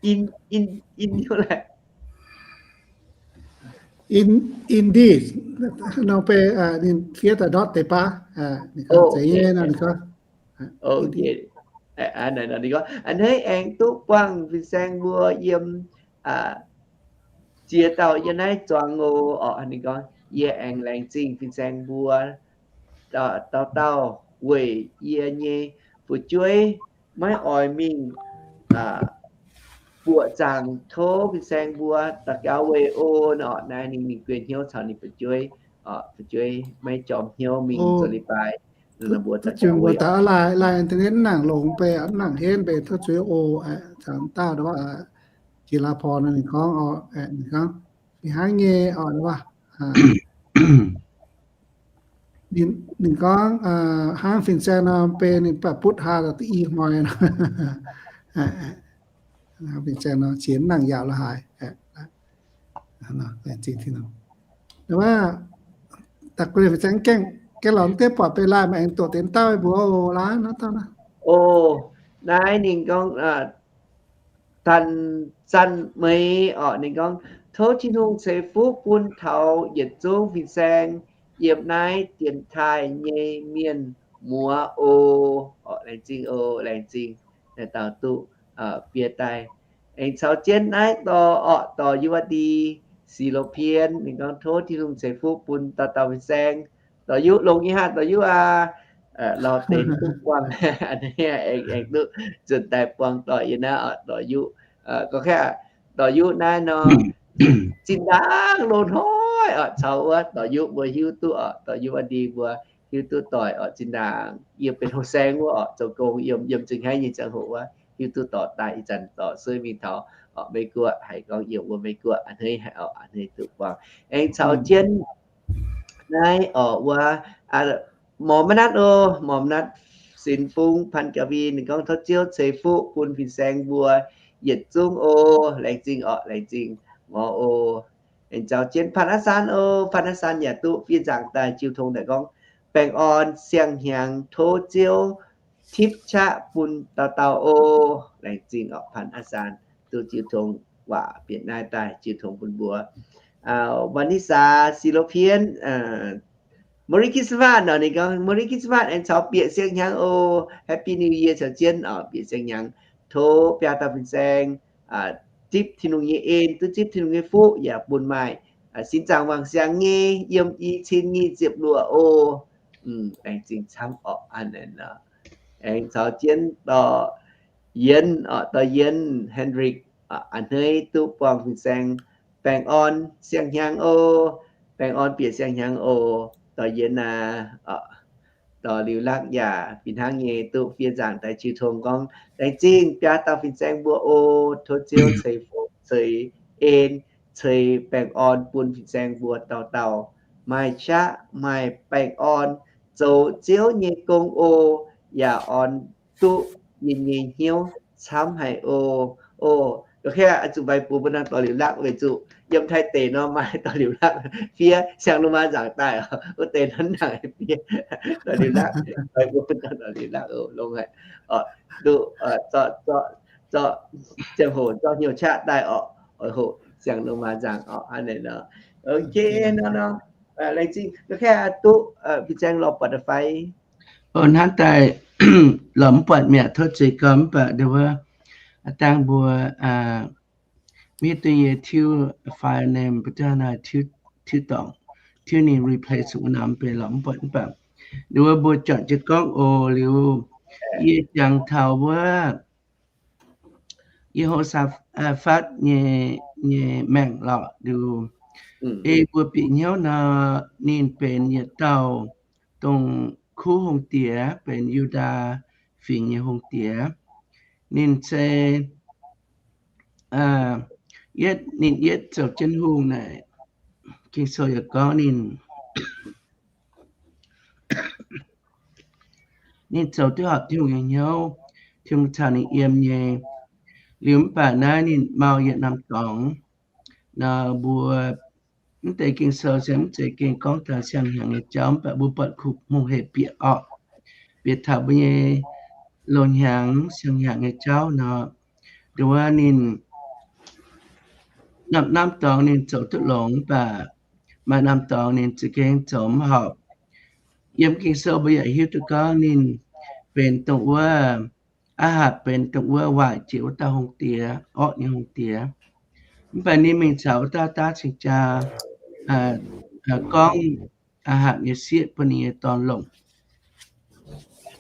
in, in, in, in, indeed, nor bei ninh fiev daaih ndortv deix baav, ninh gorngv, zeiz nyei nor, ninh gorngv, a'hneiv aengx duqv buangh Fin-Saeng mbuo yiem ziex dauh yiem naaiv zuangx oc. Ninh gorngv, yie aengx laengz zingh Fin-Saeng mbuo dauh dauh weic yie nyei fu'jueiv maiv oix mingh buoqc zaangc, tov Fin-Saeng mbuo daux gaux weic oc. Nor naaiv ninh, ninh guen hnyouv caux ninh fu'jueiv, fu'jueiv maiv jorm hnyouv mingh zoux leiz-baaix. Mbuo daaih laaih, laaih internet mv nangc longx beiv, mv nangc henv beiv, tov zuiz oc. Caux dauh, jiex laaix porv nor ninh gorngv oc, ninh gorngv, fih hnangv nyei oc, ninh gorngv, hnangv fin-saeng nor beiv ninh baac butv haa diqv i hnoi. Fin-saeng nor qiex mv nangc yaauc la'haaix. Da'guh fin-saeng gaengh, gaengh lorz mv deix buatc beiv laaih maaih aengx doqc deix dauh mbuox oc, laaix nor dauh naaiv. O, naaiv ninh gorngv, Tan Zanh Meix orqc, ninh gorngv, tov Tin-Hungh ceix fuqv bun taux yietc zungv fin-saeng yiem naaiv dienx taaih nyei mienh muoz oc. Orqc, laengz zingh oc, laengz zingh. Naaiv dauh duqv fiev daaih. Aengx caux jienv naaiv dorh orqc, dorh yuqv di, Si Lo Pien, ninh gorngv tov Tin-Hungh ceix fuqv bun dauh dauh fin-saeng. Dorh yuqv longx nyei hnangv, dorh yuqv aac, lauh deix duqv buangh, aengx duqv nzuonx daaih buangh doic yiem naaiv orqc, dorh yuqv. Gorngv kaav dorh yuqv naaiv nor, zinh ndaangc loz-hnoi orqc, caux wuov dorh yuqv mbuo hiuv duqv orqc, dorh yuqv aa ndie mbuo hiuv duqv doic orqc, zinh ndaangc yiem benx houh saeng wuov orqc, zoux gong yiem, yiem zingh haiv nyei ziangh hoc wuov, hiuv duqv dorc daaih ih zanc dorc suiv mingh taux orqc Meiv Guoqv, haiz gorngv yiem wuov Meiv Guoqv a'hneiv haic orqc, a'hneiv duqv buangh. Aengx caux jienv naaiv orqc wuov, morz maiv natv oc, morz maiv natv, Sinx Fung Pan Gaax Win, ninh gorngv tov Ziouv ceix fuqv bun fin-saeng mbuo yietc zungv oc. Laengz zingh orqc, laengz zingh morz oc. Aengx caux jienv Pan Aav Saan oc, Pan Aav Saan yaac duqv fiev nzaangc daaih jiu tong daaih gorngv, baengh orn siang-hnyangx tov Ziouv tipv qaqv bun dauh dauh oc. Laengz zingh orqc, Pan Aav Saan duqv jiu tong waac bieqc naaiv daaih jiu tong bun mbuo. Vanessa, Si Lo Pien, Merry Christmas orqc, ninh gorngv Merry Christmas aengx caux bieqc siang-hnyangx oc, Happy New Year caux jienv orqc, bieqc siang-hnyangx. Tov biaa dauh fin-saeng zipv Tin-Hungh nyei en, duqv zipv Tin-Hungh nyei fuqv, yaac bun maaih sin zaangc wangc siangx nyei yiem i cin nyic ziepc luoqc oc. Laengz zingh camv orqc, aa, aengx caux jienv dorh Yienx orqc, dorh Yienx Hendrik a'hneiv duqv buangh fin-saeng baengh orn siang-hnyangx oc. Baengh orn bieqc siang-hnyangx oc, dorh Yienx aac. Dorh Liuz Lakv yaac fih hnangv nyei duqv fiev nzaangc daaih jiu tong gorngv, laengz zingh biaa dauh fin-saeng mbuo oc. Tov Ziouv ceix fuqv ceix en ceix baengh orn bun fin-saeng mbuo dauh dauh maaih qaqv maaih baengh orn zoux Ziouv nyei gong oc. Yaac orn duqv ninh nyei hnyouv camv haic oc. Oc, ok, zuqc maiv buoz mbuo nangh dorh Liuz Lakv weic zuqc yiem Taiv deic nor maaih dorh Liuz Lakv fiev Siang-Loz-Maa nzaangc daaih oc. Wuov deix nor nangc fiev dorh Liuz Lakv, maiv buoz dorh Liuz Lakv oc, longx haic. Duqv zorqv, zorqv, ziangh hoc zorqv hnyouv qaqv daaih orqc, oix hoqc Siang-Loz-Maa nzaangc orqc, hnangv naaiv nor. Ok, nor nor, laengz zingh, ok, duqv fin-saeng lorz buatc da'fai. Hnangv daaih lorz mv buatc mi'aqv, tov zuiz gau. Mv baac nduov wuov, dangh mbuo maiv hiuv duqv yie tiuv file name, mbuo dangh naaiv tiuv dorngc, tiuv ninh replace wuov nor mv benx lorz mv buatc. Mv baac nduov wuov mbuo juangc jienv gorngv oc. Liuz yie jangx taux wuov Yehosa, fatv nyei, nyei maengc lorqc. Liuz ei mbuo bieqc hnyouv nor, ninh benx yietc dauh dongh kuv hungh diex, benx Yu^ndaa Fingx nyei hungh diex. Ninh se, yietv, ninh yietv zoux jienv hungh naaic, Ging-Sou yaac gorngv ninh ninh zoux duqv horpc Tin-Hungh nyei hnyouv, Tin-Hungh caux ninh yiem nyei. Liuz mv baac naaiv ninh mau yietc norm dorngx nor, mbuo mv deix Ging-Sou se mv zeiz gengh gorngv taux siang-hnyangx nyei jauv, mv baac mbuo buatc kuv hungh hec bieqc orqc, bieqc taux mbuo nyei loz-hnyangx siang-hnyangx nyei jauv nor. Nduov wuov ninh norm-norm dorngx ninh zoux duqv longx, mv baac maaih norm dorngx ninh za'gengh zoux mv horpc. Yiem Ging-Sou mbuo yaac hiuv duqv gorngv ninh benx dongh wuov, Aa^hapc benx dongh wuov waaic jiex wuov dauh hungh diex, orqv nyei hungh diex. Mv baac ninh mingh caux wuov dauh daav cing-jaa gorngv Aa^hapc nyei sieqv bun ninh nyei dorn longc.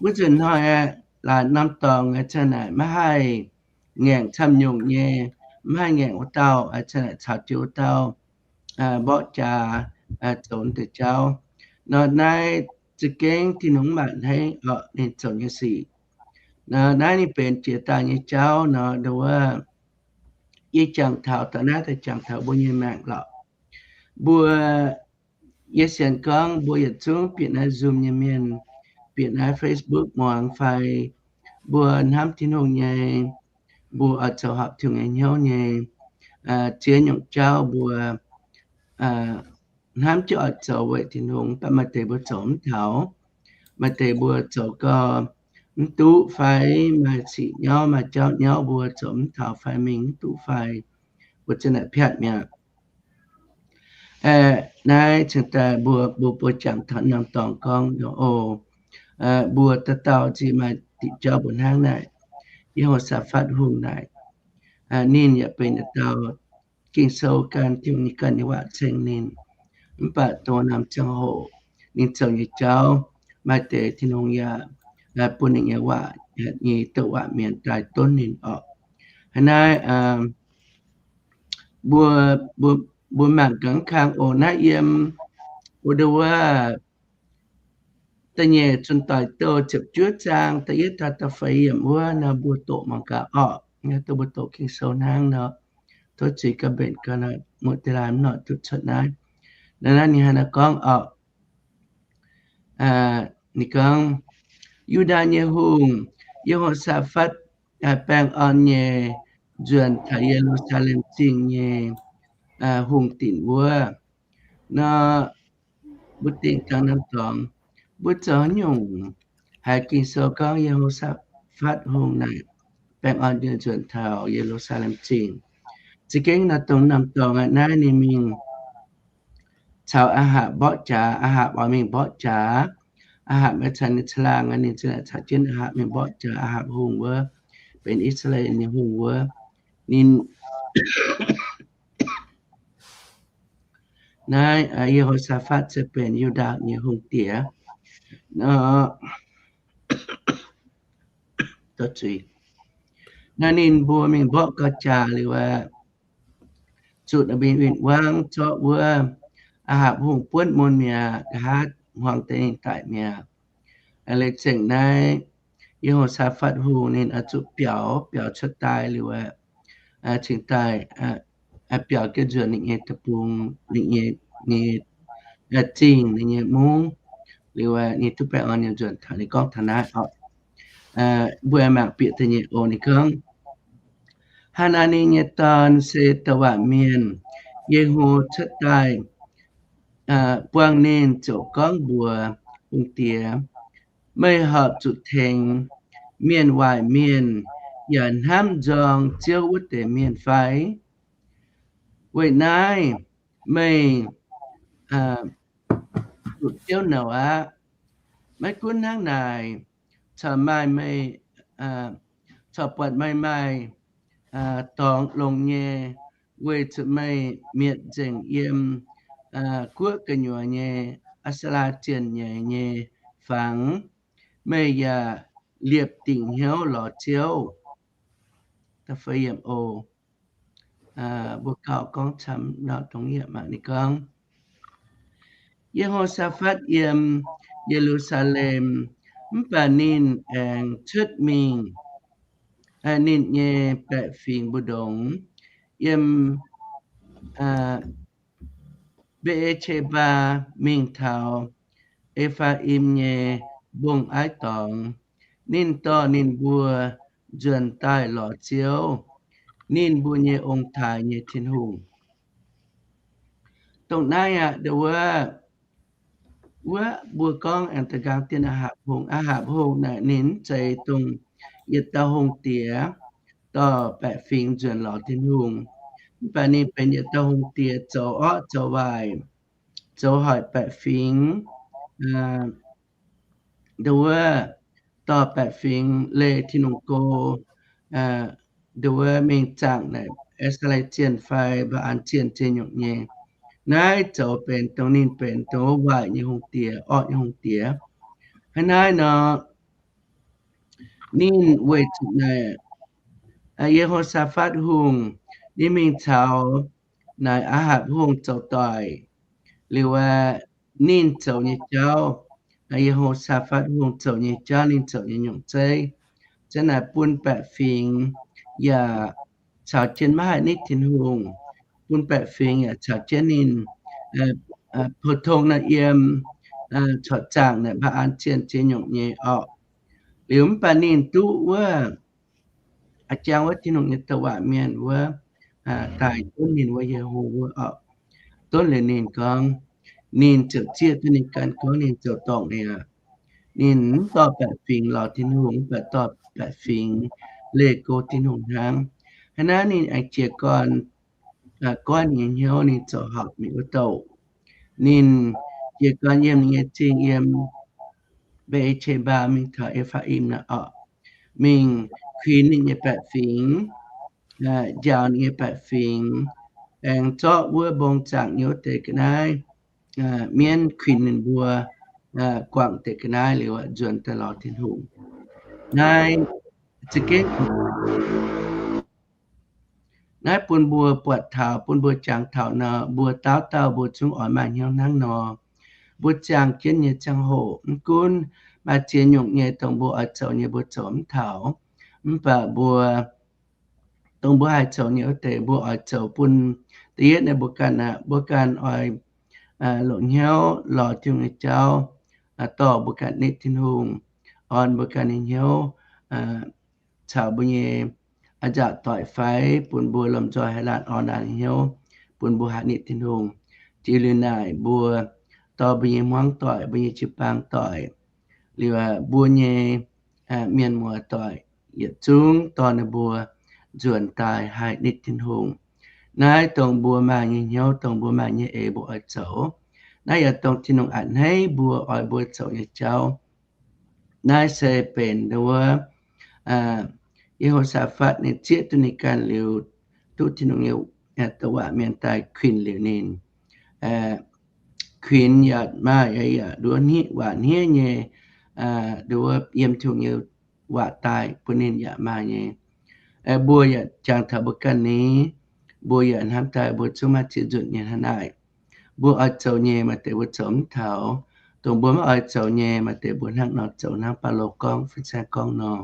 Wuov nzunc hnoi aeqv, laaix norm dorngx aeqv, cingx naaic maiv haih ngaengc camv nyungc nyei, maiv haih ngaengc wuov dauh, cingx naaic caux jienv wuov dauh mborqv jaax zoux deix jauv. Nor naaiv za'gengh Tin-Hungh mv baac hnangv orqc ninh zoux nyei sic. Naaiv ninh benx jiex daaih nyei jauv nor, nduov, yie jangx taux da'naaiv daaih jangx taux mbuo nyei maengc lorqc. Mbuo, yie sienx gorngv mbuo yietc zungv bieqc naaiv Zoom nyei mienh, bieqc naaiv Facebook muangx fai mbuo hnamv Tin-Hungh nyei, mbuo oix zoux horpc Tin-Hungh nyei hnyouv nyei, ziex nyungc jauv mbuo hnamv jienv oix zoux weic Tin-Hungh, mv baac maaih deix mbuo zoux mv taux, maaih deix mbuo zoux gau mv duqv fai maaih sic nyauv maaih jauv nyauv mbuo zoux mv taux fai mingh mv duqv fai, mbuo za'naaic piatv mi'aqv. Naaiv cingx daaih mbuo, mbuo, mbuo jangx taux norm dorngx gorngv oc, mbuo dauh dauh zinh maaih diuc jauv mbuo hnangv naaic. Ye^ho^saa^fatv Hungh naaic, ninh yaac benx yietc dauh Ging-Sou ganh, Tin-Hungh nyei ganh nyei waac ceng ninh. Mv baac dongh norm ziangh hoc ninh zoux nyei jauv, maaih deix Tin-Hungh yaac bun ninh nyei waac, nyei douc waac mienh daaih donv ninh orqc. Hnangv naaiv, mbuo, mbuo, mbuo mangc gaax kang oc. Naaiv yiem, mbuo nduov wuov, da'nyeic Zunh Doic Douh ziepc juov zaang da'yietv taux da'feix yiemc wuov nor, mbuo doqc mangc gaax orqc. Naaiv dongh mbuo doqc Ging-Sou hnangv nor, tov zuiz ganh mbenc gaax, muoz-doic laanh mv noic duqv cuotv naaiv. Naaiv, naaiv ninh hnangv naaiv gorngv orqc, ninh gorngv, Yu^ndaa nyei hungh, Ye^ho^saa^fatv, baengh orn nyei nzuonx taux Ye^lu^saa^lem Zingh nyei hungh dinc wuov. Nor, mbuo dingh dangh norm dorngx, mbuo zoux haaix nyungc haiz Ging-Sou gorngv Ye^ho^saa^fatv Hungh naaic baengh orn nyei nzuonx taux Ye^lu^saa^lem Zingh? Za'gengh nor dongh norm dorngx aqv, naaiv ninh mingh caux Aa^hapc mborqv jaax, Aa^hapc oix mingh mborqv jaax. Aa^hapc maaih caux ninh caangh laangh, ninh ziouc caux jienv Aa^hapc mingh mborqv jaax. Aa^hapc hungh wuov, benx I^saa^laa^en nyei hungh wuov, ninh naaiv Ye^ho^saa^fatv se benx Yu^ndaa nyei hungh diex. Naaiv ninh mbuo mingh mborqv gau jaax liuz aqv, zuqc mingh win-wangv zorqv wuov Aa^hapc hungh buonv mun mi'aqv, nqa'haav hmuangx deix ninh daic mi'aqv. Leiz zengc naaiv Ye^ho^saa^fatv hungh ninh oix zuqc biaux, biaux cuotv daaih liuz aqv, cingx daaih biaux jienv nzuonx ninh nyei deic-bung, ninh nyei, nyei zingh, ninh nyei mungv, liuz aqv ninh duqv baengh orn nyei nzuonx taux. Ninh gorngv taux naaiv orqc. Mbuo mangc bieqc da'nyeic oc. Ninh gorngv, Haa^naa^ni nyei dorn se douc waac mienh Ye^ho cuotv daaih buangh ninh ziouc gorngv mbuox hungh diex, Meih horpc zuqc tengx mienh waaic mienh yaac hnamv nzorng Ziouv wuov deix mienh fai? Weic naaiv meih zuqc Ziouv nouc aqv. Maiv gunv hnangv naaic, corc maaih meih, corc buatc meih maaih dorngx longx nyei, weic zuqc meih mietc nzengc yiem guoqv gu'nyuoz nyei Aa^saa^laa zienh nyeic nyei fangx. Meih yaac liepc dingc hnyouv lorz Ziouv. Mbuo gauh gorngv camv nor, dongh yie mangc ninh gorngv, Ye^ho^saa^fatv yiem Ye^lu^saa^lem, mv baac ninh aengx cuotv mingh ninh nyei baeqc fingx mbu'ndongx, yiem Mbe^e^qe^mbaa mingh taux E^faa^im nyei mbong-aiv dorngx. Ninh dorh ninh mbuo nzuonx daaih lorz Ziouv, ninh mbuo nyei ong-taaix nyei Tin-Hungh. Dongh naaiv aqv, wuov, wuov mbuo gorngv aengx da'nqaang dien Aa^hapc Hungh. Aa^hapc Hungh naaic ninh mv zeiz dongh yietc dauh hungh diex dorh baeqc fingx nzuonx lorz Tin-Hungh. Mv baac ninh benx yietc dauh hungh diex zoux orqv zoux waaic, zoux hoic baeqc fingx, nduov, dorh baeqc fingx leih Tin-Hungh go, nduov, mingh zaangc naaic Aa^saa^laa zienh fai Mbaa^an zienh zienh nyungc nyei. Naaiv zoux benx dongh ninh benx dongh wuov waaic nyei hungh diex, orqv nyei hungh diex. Hnangv naaiv nor, ninh weic zuqc naaic Ye^ho^saa^fatv Hungh, ninh mingh caux naaic Aa^hapc Hungh zoux doic liuz aqv, ninh zoux nyei jauv, Ye^ho^saa^fatv Hungh zoux nyei jauv, ninh zoux nyei nyungc zeiv, zanc naaic bun baeqc fingx yaac caux jienv maiv haih nitv Tin-Hungh, bun baeqc fingx yaac caux jienv ninh, pou-tong naaic yiem corc zaangc naaic mbaa an zienh ziex nyungc nyei orqc. Liuz mv baac ninh duqv wuov a'jang wuov Tin-Hungh nyei douc waac mienh wuov daaih donv ninh wuov Ye^ho wuov orqc. Donv liuz ninh gorngv, ninh ziouc zieqv duqv ninh ganh gorngv ninh zoux dorngc aqv. Ninh mv dorh baeqc fingx lorz Tin-Hungh, mv baac dorh baeqc fingx leih go Tin-Hungh hnangv. Hnangv naaiv ninh aengx jiez gorn goiv ninh nyei hnyouv, ninh zoux horpc mingh wuov douc. Ninh jiez gorn yiem ninh nyei zingh yiem Mbe^e^qe^mbaa mingh taux E^faa^im naaic orqc, mingh kuinx ninh nyei baeqc fingx, njaaux ninh nyei baeqc fingx, aengx zorqv wuov mbong zaangc nyei wuov deix ga'naaiv mienv kuinx ninh mbuo, guangc deix ga'naaiv liuz nzuonx daaih lorz Tin-Hungh. Naaiv za'gengh naaiv bun mbuo buatc taux, bun mbuo jangx taux nor, mbuo dauh dauh mbuo zungv oix maaih hnyouv hnangv nor. Mbuo ziangh jienv nyei ziangh hoc, mv gunv maaih ziex nyungc nyei dongh mbuo oix zoux nyei mbuo zoux mv taux, mv baac mbuo dongh mbuo haih zoux nyei wuov deix mbuo oix zoux bun da'yietv naaiv mbuo ganh aqv, mbuo ganh oix longc hnyouv lorz Tin-Hungh nyei jauv, dorh mbuo ganh nitv Tin-Hungh, orn mbuo ganh nyei hnyouv caux mbuo nyei a'nzaauc doic fai bun mbuo lomh nzoih haih laanh orn laanh nyei hnyouv, bun mbuo haih nitv Tin-Hungh. Jiex liuz naaic mbuo dorh mbuo nyei hmuangv doic, mbuo nyei jiu-baang doic, liuz mbuo nyei mienh muoz doic yietc zungv dorh ninh mbuo nzuonx daaih haih nitv Tin-Hungh. Naaiv dongh mbuo maaih nyei hnyouv, dongh mbuo maaih nyei eix mbuo oix zoux. Naaiv yaac dongh Tin-Hungh a'hneiv mbuo oix mbuo zoux nyei jauv. Naaiv se benx wuov Ye^ho^saa^fatv ninh zieqv duqv ninh ganh liuz, duqv Tin-Hungh nyei douc waac mienh daaih kuinx liuz ninh. Kuinx yaac maaih yaac nduov waac hniev nyei, nduov yiem Tin-Hungh nyei waac daaih bun ninh yaac maaih nyei. Mbuo yaac jangx taux mbuo ganh ni, mbuo yaac hnamv daaih mbuo zungv maaih ziex nzunc nyei hnangv naaic. Mbuo oix zoux nyei maaih deix mbuo zoux mv taux, dongh mbuo maiv oix zoux nyei maaih deix mbuo hnangv nor zoux hnangv Baulo gorngv, fin-saeng gorngv nor.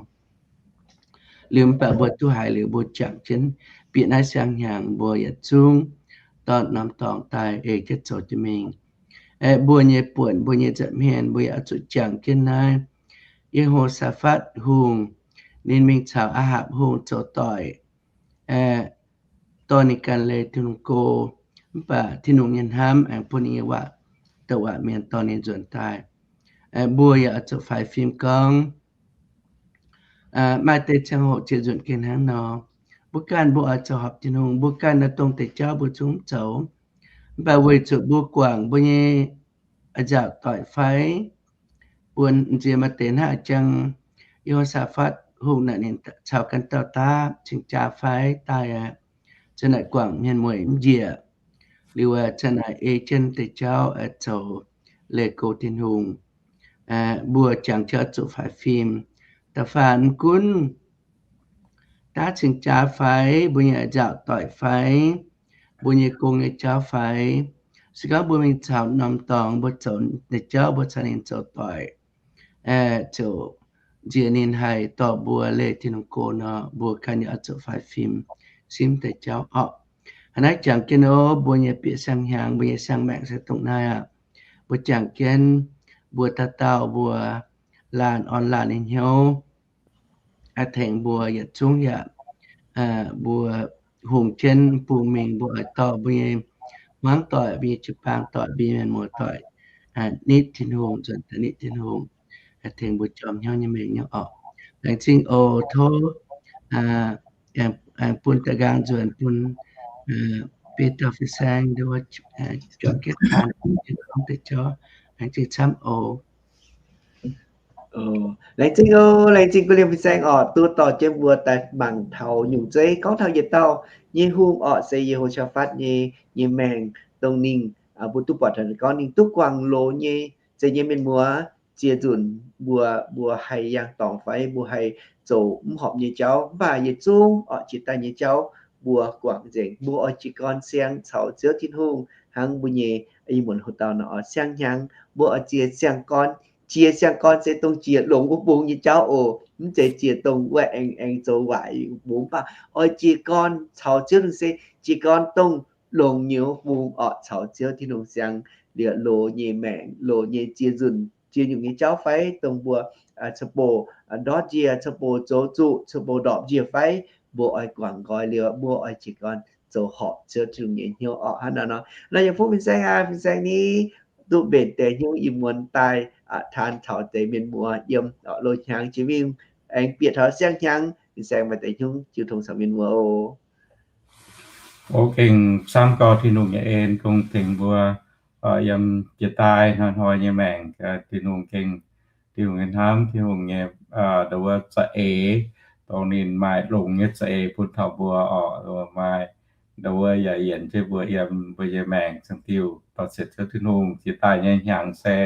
Liuz mv baac mbuo duqv haiz liuz mbuo jangx jienv bieqc naaiv siang-hnyangx mbuo yietc zungv dorh norm dorngx daaih ei jienv zoux jienv mingh. Mbuo nyei buonc, mbuo nyei nza'hmien mbuo yaac oix zuqc jangx jienv naaiv Ye^ho^saa^fatv Hungh, ninh mingh caux Aa^hapc Hungh zoux doic, dorh ninh ganh leih Tin-Hungh go, mv baac Tin-Hungh nyei hnamv aengx bun ninh nyei waac, douc waac mienh dorh ninh nzuonx daaih. Mbuo yaac oix zuqc faix fim gorngv, maaih deix ziangh hoc ziex nzunc gengh hnangv nor. Mbuo ganh mbuo oix zoux horpc Tin-Hungh, mbuo ganh nor dongh deix jauv mbuo zungv mv zoux. Mv baac weic zuqc mbuo guangc mbuo nyei a'nzaauc doic fai, buonc nziex maaih deix hnangv a'jang Ye^ho^saa^fatv Hungh naaic ninh caux ganh dauh daav cing-jaa fai daaih aqv. Zanc naaic guangc mienh mueic mv njiec. Liuz zanc naaic ei jienv deix jauv zoux leih go Tin-Hungh. Mbuo jangx jauv zuqc faix fim. Da'faanh mv gunv daav cing-jaa fai, mbuo nyei a'nzaauc doic fai, mbuo nyei gong nyei jauv fai, se gorngv mbuo mingh caux norm dorngx mbuo zoux nyei jauv mbuo caux ninh zoux doic, ziouc nziex ninh haih dorh mbuo leih Tin-Hungh go nor, mbuo ganh yaac oix zuqc faix fim simv deix jauv orqc. Hnangv naaiv jangx jienv nor, mbuo nyei bieqc siang-hnyangx, mbuo nyei siang-maengc se dongh naaiv aqv. Mbuo jangx jienv mbuo dauh dauh mbuo laanh orn laanh nyei hnyouv, tengx mbuo yietc zungv yaac mbuo hungx jienv bungx mingh, mbuo oix dorh mbuo nyei hmuangv doic, mbuo nyei jiu-baang doic, mbuo nyei mienh muoz doic nitv Tin-Hungh, nzuonx daaih nitv Tin-Hungh, tengx mbuo jorm hnyouv nyei mengh nyei orqc. Laengz zingh oc. Tov aengx bun da'nqaang nzuonx bun biei dauh fin-saeng nduov juangc jienv taan gorngv deix jauv. Laengz zingh camv oc. Laengz zingh oc. Laengz zingh gu liemh fin-saeng orqc, duqv dorh jienv mbuo daaih mangc taux nyungc zeiv gorngv taux yietc dauh nyei hungh orqc, se Ye^ho^saa^fatv nyei, nyei maengc dongh ninh, mbuo duqv buatc taux gorngv ninh duqv guangc loz nyei. Zeiz nyei mienh muoz, ziex nzunc mbuo, mbuo haih yangh dorngx fai mbuo haih zoux mv horpc nyei jauv, mv baac yietc zungv orqc jiex daaih nyei jauv mbuo guangc nzengc. Mbuo oix jiez gorn siang caux Ziouv Tin-Hungh hnangv mbuo nyei ih muonz hoc dauh nor, siang-hnyangx mbuo oix ziex siang-gorn jiex siang-gorn se dongh jiex longx wuov bung nyei jauv oc. Mv zeiz jiex dongh wuov aengx, aengx zoux waaic wuov bung. Mv baac oix jiez gorn caux Ziouv Tin-Hungh se jiez gorn dongh longx nyei wuov bung orqc, caux Ziouv Tin-Hungh siang liuz loz nyei maengc, loz nyei ziex nzunc, ziex nyungc nyei jauv fai dongh mbuo cou-bouc ndortv njiec, cou-bouc zoux zuqc, cou-bouc ndorpc njiec fai, mbuo oix guangc nqoi liuz, mbuo oix jiez gorn zoux horpc Ziouv Tin-Hungh nyei hnyouv orqc. Hnangv naaiv nor, naaiv yaac fuqv fin-saeng aqv, fin-saeng ni duqv mbenc deix hnyouv ih muonz daaih taan taux deix mienh muoz yiem loz-hnyangx jiex mingh, aengx bieqc taux siang-hnyangx, fin-saeng maaih deix hnyouv jiu tong caux mienh muoz oc. O, gengh camv gorx Tin-Hungh nyei en dongh tengx mbuo yiem jiex daaih hnoi-hnoi nyei maengc. Tin-Hungh gengh, Tin-Hungh nyei hnamv, Tin-Hungh nyei nduov wuov za'eix, dongh ninh maaih longx nyei za'eix bun taux mbuo orqc. Maaih nduov wuov yaac yienc jienv mbuo yiem mbuo nyei maengc ziangh diuh dorh sienx Ziouv Tin-Hungh. Jiex daaih nyei hnyangx se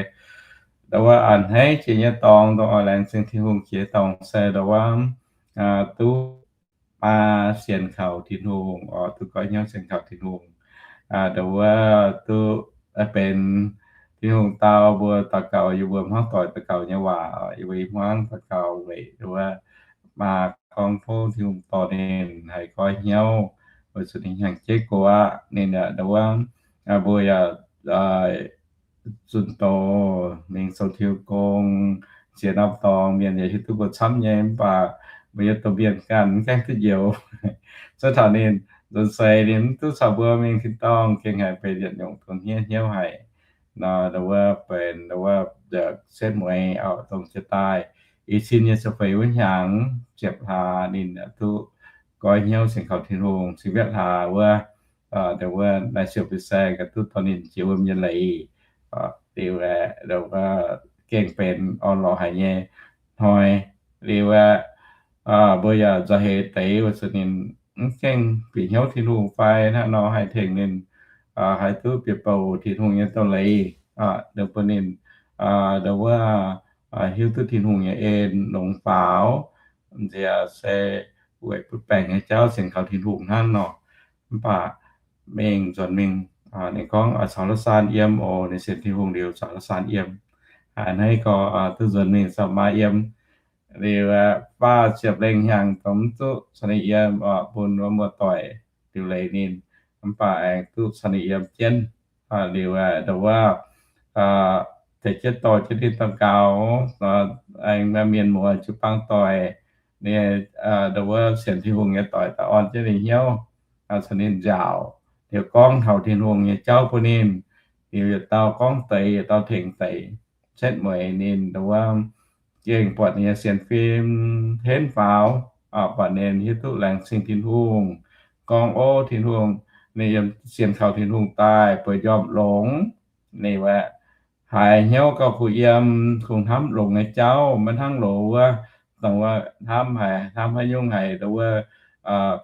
nduov wuov a'hneiv jiex nyei dorngx, dongh oix laengz zingh Tin-Hungh jiex dorngx se nduov wuov duqv maa sienx kaux Tin-Hungh orqc, duqv goiv hnyouv sienx kaux Tin-Hungh. Nduov wuov duqv benx Tin-Hungh dau mbuo daux gaux, yie mbuo hmuangv doic daux gaux nyei waac, yie mbuo hmuangv daux gaux weic nduov wuov maa gorngv tov Tin-Hungh dorh ninh haih goiv hnyouv weic zuqc ninh hnyangx-jeiv gox aqv. Ninh nduov wuov mbuo yaac zunh doz mingh sou tiux gong, ziex norm dorngx mienh yaac hiuv duqv mbuo camv nyei, mv baac mbuo yiem domh mienh ganh mv gaengh duqv njoux. Zuov taux ninh nzuonx seix ninh mv duqv caux mbuo mingh tin-dorngh, gengh haiz benx yietc nyungc dongh hniev hnyouv haic. Nor nduov wuov benx nduov wuov setv mueiz orqc, dongh jiex daaih i cin nyei ziepc feix wuov hnyangx ziepc hlaax ninh duqv goiv hnyouv sienx kaux Tin-Hungh. Ziepc yietv hlaax wuov, nduov wuov naaiv siouc fin-saeng gaax duqv dorh ninh jiex wuom nyei leiz. Liuz aeqv, nduov wuov gengh benx orn-lorqc haic nyei hnoi. Liuz aeqv, mbuo yaac nzauh heix deix weic zuqc ninh mv gengh bieqc hnyouv Tin-Hungh fai hnangv nor haih tengx ninh, haih duqv bieqc bouc Tin-Hungh nyei doz-leiz, nduov bun ninh nduov wuov hiuv duqv Tin-Hungh nyei en longx faaux, nziex se weic butv baengc nyei jauv sienx kaux Tin-Hungh hnangv nor. Mv baac mingh nzuonx mingh, ninh gorngv caux La'saan yiem oc. Ninh sienx Tin-Hungh liuz caux La'saan yiem. A'hneiv gorx duqv nzuonx mingh Saa^maa yiem. Liuz faah ziepc lengh hnyangx dongh mv duqv caux ninh yiem, bun wuov muoz-doic liuc leiz ninh, mv baac aengx duqv caux ninh yiem jienv. Liuz nduov wuov tengx jienv dorh jienv ninh daux gaux, aengx mienh muoz jiu-baang doic, ninh nduov wuov sienx Tin-Hungh nyei doic daaih orn jienv ninh hnyouv, caux ninh nziaauc, liuz gorngv taux Tin-Hungh nyei jauv bun ninh. Liuz yietc dauh gorngv deix, yietc dauh tengx deix. Setv mueiz ninh nduov wuov gengh buatc ninh nyei sienx fim henv faaux, buatc ninh hiuv duqv laengz zingh Tin-Hungh, gorngv, O, Tin-Hungh, ninh yiem sienx kaux Tin-Hungh daaih bueix njormh longx. Ninh wuov haiz hnyouv gauh kuh yiem, kungx hnamv longx nyei jauv, maiv hnangv loz wuov, dongh wuov hnamv haic, hnamv haaix nyungc haic, nduov wuov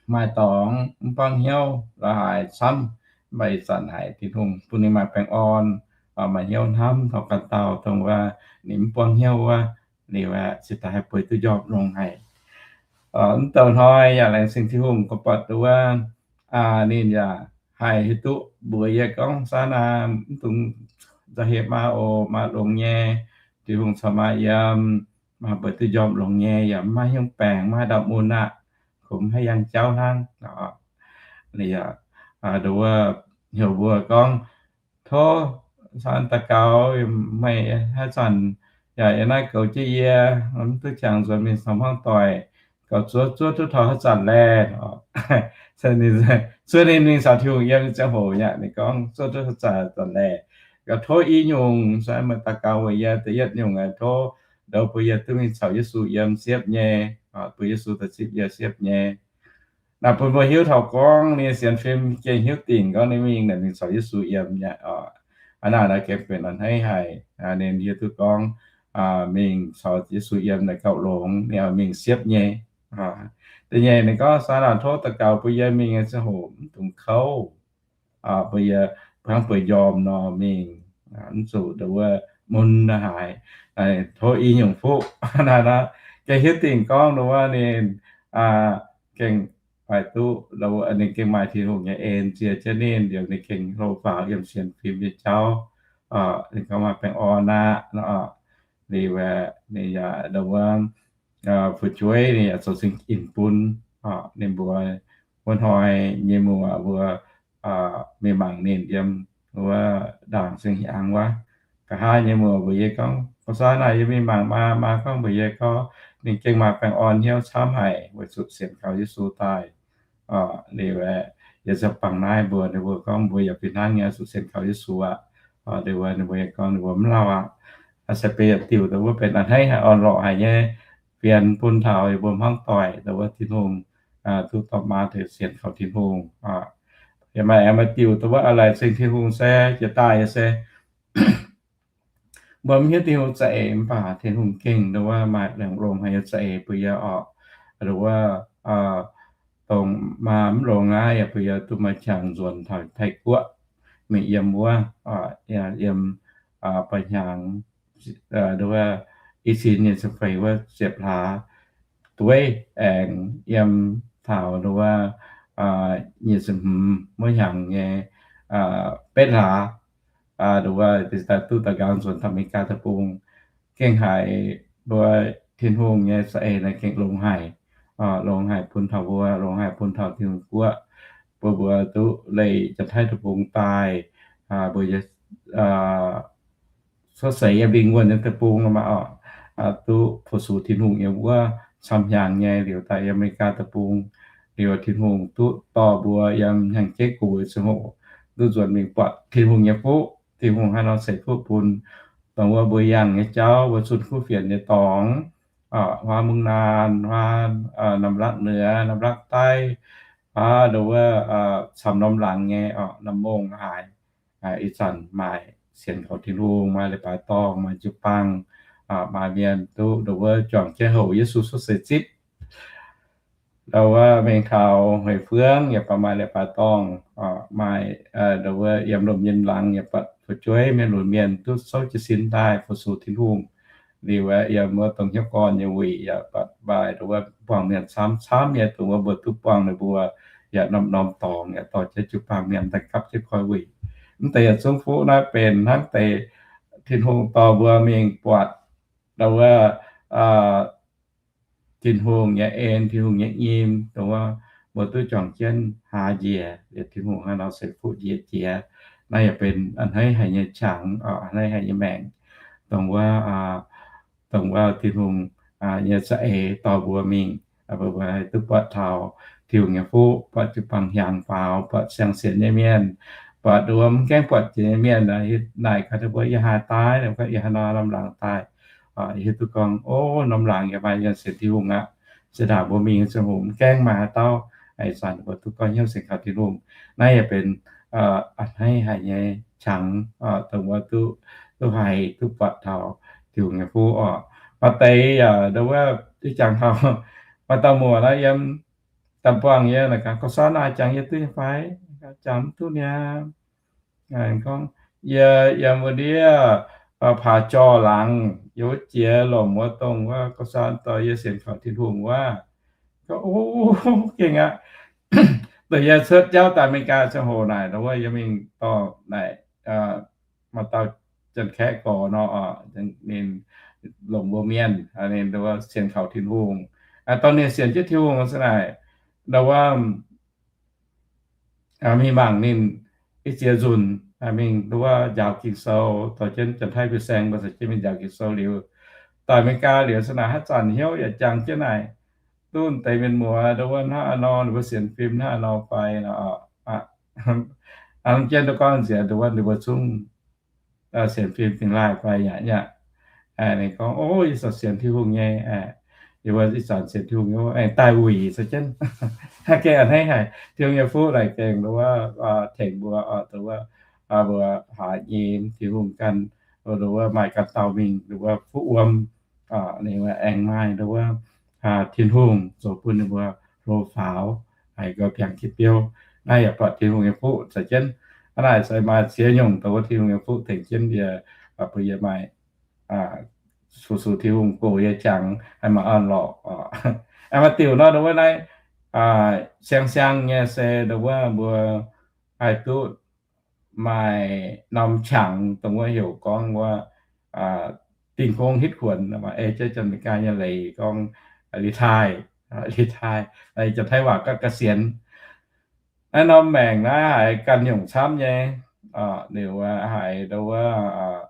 maaih dorngx mv buangv hnyouv la'haaix camv. Mv baac ih zanc haiz Tin-Hungh bun ninh maaih baengh orn, maaih hnyouv hnamv taux ganh dauh dongh wuov ninh mv buangv hnyouv wuov, liuz aeqv, cingx daaih haih bueix duqv njormh longx haic. Mv douh hnoi yaac laengz zingh Tin-Hungh gorngv buatc nduov wuov ninh yaac haih hiuv duqv mbuox yie gorngv, Saanv aac, mv dungx nzauh hepc maa oc. Maa longx nyei. Tin-Hungh caux maa yiem, maa bueix duqv njormh longx nyei, yaac mv maaih hnyouv baengc, mv maaih ndau mun aqv. Kungx mv haih yangh jauv hnangv. Nduov wuov heuc mbuo gorngv, Tov Saanv daux gaux, meih haaix zanc yaac yiem naaiv goux jienv yie, mv duqv jangx nzuonx mingh caux hmuangv doic, gauh zuov zuov duqv taux haaix zanc laeh. Zuov ninh mingh caux Tin-Hungh yiem ziangh hoc yaac ninh gorngv zuov duqv haaix zanc laeh. Gauh tov i nyungc, meih daux gaux weic yie. Da'yietv nyungc aeqv, tov ndoh bun yie duqv mingh caux Yesu yiem siepv nyei, bun Yesu daaih zipv yie siepv nyei. Naaiv bun mbuo hiuv taux gorngv ninh sienx fim gengh hiuv dingc gorngv ninh mingh naaic mingh caux Yesu yiem nyei oc. Hnangv naaic gengh benx a'hneiv haic. Ninh hiuv duqv gorngv mingh caux Yesu yiem naaic gauh longx, ninh oix mingh siepv nyei. Da'nyeic ninh gorngv, Saanv aac, tov daux gaux bun yie mingh nyei ziangh hoc mv dungx kouv, bun yie hnangv bueix njormh nor mingh, mv zuqc nduov wuov mun la'haaix. Tov i nyungc fuqv. Naaiv gengh hiuv dingc gorngv nduov wuov ninh gengh maaih duqv, ninh gengh maaih Tin-Hungh nyei en ziex jienv ninh, liuz ninh gengh hlo faaux yiem sienx fim nyei jauv. Ninh gorngv maaih baengh orn aqv. Liuz ninh yaac ndongc wuov fu'jueiv ninh yaac zoux zingh inc bun ninh mbuo. Wuov hnoi nyei muoc mbuo mingh mangc ninh yiem wuov ndaangc zingh hnyangx wuov. Nqa'haav nyei muoc mbuox yie gorngv, Gauh saax naaic yie mingh mangc maa, maa gorngv mbuox yie gorngv ninh gengh maaih baengh orn hnyouv camv haic weic zuqc sienx kaux Yesu daaih. Liuz yie ziouc bangc naaiv mbuox ninh mbuo gorngv mbuo yaac fih hnangv nyei zuqc sienx kaux Yesu aqv. Liuz ninh mbuo gorngv ninh mbuo mv lauh aqv. Se benx yietc diuc dongh wuov benx a'hneiv haic, orn-lorqc haic nyei fienx bun taux yie mbuo hmuangv doic dongh wuov Tin-Hungh duqv dorh maa tengx sienx kaux Tin-Hungh. Yaac maaih aengx maaih diuc dongh wuov a'laih ceng Tin-Hungh se jiex daaih nyei se mbuo mv hiuv Tin-Hungh za'eix mv baac Tin-Hungh gengh dongh wuov maaih longx-longx haic nyei za'eix bun yie orqc. Dongh wuov dongh maa mv longx aqv, yaac bun yie duqv maaih qangx nzuonx taux Taiv-Guoqv mingh yiem wuov, yiem ba'hnyangx dongh wuov i cin nyic ziepc feix wuov ziepc hlaax dueiv aengx yiem taux dongh wuov nyic ziepc hmz wuov hnyangx nyei betv hlaax, dongh wuov daaih duqv daaih nqaang nzuonx taux America deic-bung. Gengh haiz mbuo Tin-Hungh nyei za'eix naaiv gengh longx haic, longx haic bun taux mbuo, longx haic bun taux Tin-Hungh guoqv, bun mbuo duqv leih Janx-Taiv deic-bung daaih, mbuo cuotv seix yiem lingh wuonh nyei deic-bung maah oc, duqv fu-sux Tin-Hungh yiem wuov camv hnyangx nyei liuz daaih yiem America deic-bung. Liuz Tin-Hungh duqv dorh mbuo yiem hnyangx-jeiv gox nyei ziangh hoc duqv nzuonx mingh buatc Tin-Hungh nyei fuqv. Tin-Hungh haaix nor ceix fuqv bun dongh wuov mbuo yangh nyei jauv, mbuo zunh kuv fienx nyei dorngx, huaav mungv naanh, huaav norm lakv nuoz, norm lakv daiv, huaav dongh wuov camv norm laangz nyei norm mongh haaix. Ih zanc maaih sienx kaux Tin-Hungh, maaih leiz-baaix dorngh, maaih jiu-baang, maaih mienh duqv dongh wuov juangc jienv houc Yesu cuotv seix zipv. Dongh wuov mingh taux hei fuangv yaac baac maaih leiz-baaix dorngh, maaih dongh wuov yiem lomc yiem laangz yaac buatc fu'jueiv mienh lunx mienh duqv souv jiez sin daaih fu-sux Tin-Hungh. Liuz yiem wuov dongh hnyouv gorn nyei wuic yaac buatc maaih dongh wuov buangh mienh camv camv nyei, dongh wuov mbuo duqv buangh ninh mbuo yaac norm-norm dorngx yaac dorh jienv jiu-baang mienh daaih gapv jienv koi wuic. Mv deix yietc zungv fuqv naaiv benx hnangv deix Tin-Hungh dorh mbuo mingh buatc dongh wuov Tin-Hungh nyei en, Tin-Hungh nyei nyim, dongh wuov mbuo duqv juangc jienv haaz njiec, liuz Tin-Hungh hnangv nor ceix fuqv njiec jiex. Naaiv yaac benx a'hneiv haic nyei qangx, a'hneiv haic nyei maengc, dongh wuov, dongh wuov Tin-Hungh nyei za'eix dorh mbuo mingh, bun mbuo haih duqv buatc taux Tin-Hungh nyei fuqv, buatc jiu-baang hiaangx faaux, buatc siang-sienx nyei mienh, buatc dongh wuov mv gaengh buatc jiex nyei mienh, naaic gaax ninh mbuo, yie haaix daaih, yie haaix nor norm laangz daaih. Yie hiuv duqv gorngv, o, norm laangz yaac maaih mienh sienx Tin-Hungh aqv. Se ndaangc mbuo mingh ziangh hoc mv gaengh maaih haaix dauh. Ih zanc mbuo duqv goiv hnyouv sienx kaux Tin-Hungh. Naaiv yaac benx a'hneiv haic nyei qangx, dongh wuov duqv, duqv haih duqv buatc taux Tin-Hungh nyei fuqv oc. Maaih deix yaac dongh wuov ih jangx taux maaih dauh muoc naaiv yiem daaih buangh yie, naaic gaax, Gauv San aac, jangx yie duqv nyei fai? Jangx mv duqv niaa. Gorngv, yie yiem wuov ndiev paax jorh laangz, yiem wuov jiex lomc wuov dongh wuov Gauv San dorh yie sienx kaux Tin-Hungh wuov. Gorngv, o, gengh aqv. Dongh yie cuotv jauv daaih America ziangh hoc naaic, dongh wuov yie mingh dorh naaic maaih dauh Janx-Kaeqv gorx nor, ninh longc mbuo mienh, ninh sienx kaux Tin-Hungh. Dongh ninh sienx jienv Tin-Hungh se naaic, dongh wuov mingh mangc ninh ih ziex nzunc, mingh dongh wuov njaaux Ging-Sou, dorh jienv Janx-Taiv fin-saeng mbuo caux jienv mingh njaaux Ging-Sou liuz, daaih America liuz se naaic haaix zanc hnyouv yaac jangx jienv naaic, duqv deix mienh muoz dongh wuov hnangv haaix nor, ninh mbuo sienx fim hnangv haaix nor fai nor. Hnangv jienv duqv gorngv nziex dongh wuov ninh mbuo zungv sienx fim dingx laaih fai yaac nyaqv. Ninh gorngv, o, yie corc sienx Tin-Hungh nyei. Yie mbuo ih zanc sienx Tin-Hungh nyei, aengx daaih wuic se jienv. Gengh a'hneiv haic, Tin-Hungh nyei fuqv naaic gengh dongh wuov tengx mbuo, dongh wuov mbuo haaz nyim Tin-Hungh ganh, dongh wuov maaih ganh dauh mingh dongh wuov fuqv wuom, ninh aengx maaih dongh wuov Tin-Hungh zoux bun ninh mbuo hlo faaux, haih nqoi biangh kitv biouv. Naaiv yaac buatc Tin-Hungh nyei fuqv za'jienv. Hnangv naaic se maaih ziex nyungc dongh wuov Tin-Hungh nyei fuqv tengx jienv yie, bun yie maaih fu-sux Tin-Hungh gox yie jangx haih maaih orn-lorqc. Maaih diuc nor dongh wuov naaiv siang-siang nyei se dongh wuov mbuo haih duqv maaih norm qangx dongh wuov heuc gorngv wuov, dingh gong hitv kuonx, ei jienv Janx-Meigaa nyei leiz gorngv retire, retire, Janx-Taiv waac gorngv เกษียณ. Naaiv norm maengc naaiv haiz ganh nyungc camv nyei. Liuz haiz ndo wuov,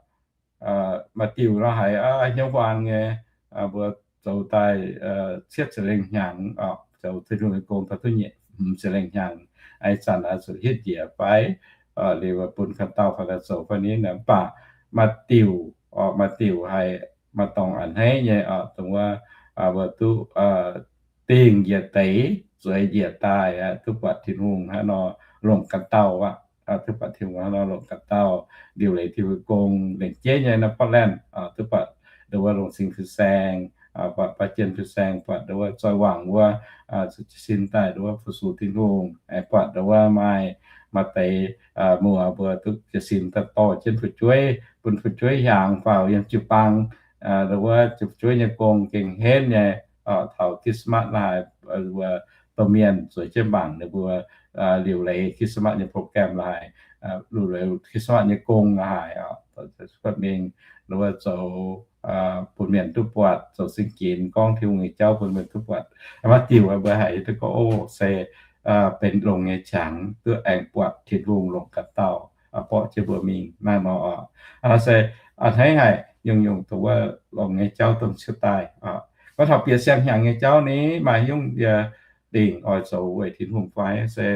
maaih diuh nor haiz hnyouv huaang nyei, mbuo zoux daaih cietv ziepc lengh hnyangx, zoux Tin-Hungh nyei gong daaih duqv nyic hmz ziepc lengh hnyangx, ih zanc zuqc hitv njiec fai, liuz bun ganh dauh fai daaih zoux fai ni. Mv baac maaih diuc, maaih diuc haiz maaih dorngx a'hneiv nyei, dongh wuov, mbuo duqv dingh njiec deix, zueiz njiec daaih, duqv buatc Tin-Hungh hnangv nor longc ganh dauh aqv. Duqv buatc Tin-Hungh hnangv nor longc ganh dauh, liuc leiz Tin-Hungh gong. Lengc jeiv nyei naaiv Portland, duqv buatc ndo wuov longc singx fin-saeng, buatc baav jien fin-saeng, buatc ndo wuov zoih wangc wuov, zuqc jiez sin daaih ndo wuov fu-sux Tin-Hungh. Aengx buatc ndo wuov maaih, maaih deix muoz mbuo duqv jiez sin daaih dorh jienv fu'jueiv, bun fu'jueiv hiaangx faaux yiem jiu-baang, ndo wuov fu'jueiv nyei gong gengh henv nyei. Taux Christmas naaiv, mbuo domh mienh zueiz jienv mangc ninh mbuo liuc leiz Christmas nyei program laaix, liuc leiz Christmas nyei gong laaix, mingh ndo wuov zoux bun mienh duqv buatc, zoux singx ginx gorngv Tin-Hungh nyei jauv bun mienh duqv buatc. Maaih diuc mbuo haiz duqv gorngv, o, se benx longx nyei qangx duqv aengx buatc Tin-Hungh longc ganh dauh borqv jienv mbuo mingh naaiv nor. Se a'hneiv haic, nyungc-nyungc dongh wuov longx nyei jauv dongh ciouv daaih. Gorngv taux bieqc siang-hnyangx nyei jauv ni, maaih nyungc yie dingc oix zoux weic Tin-Hungh fai se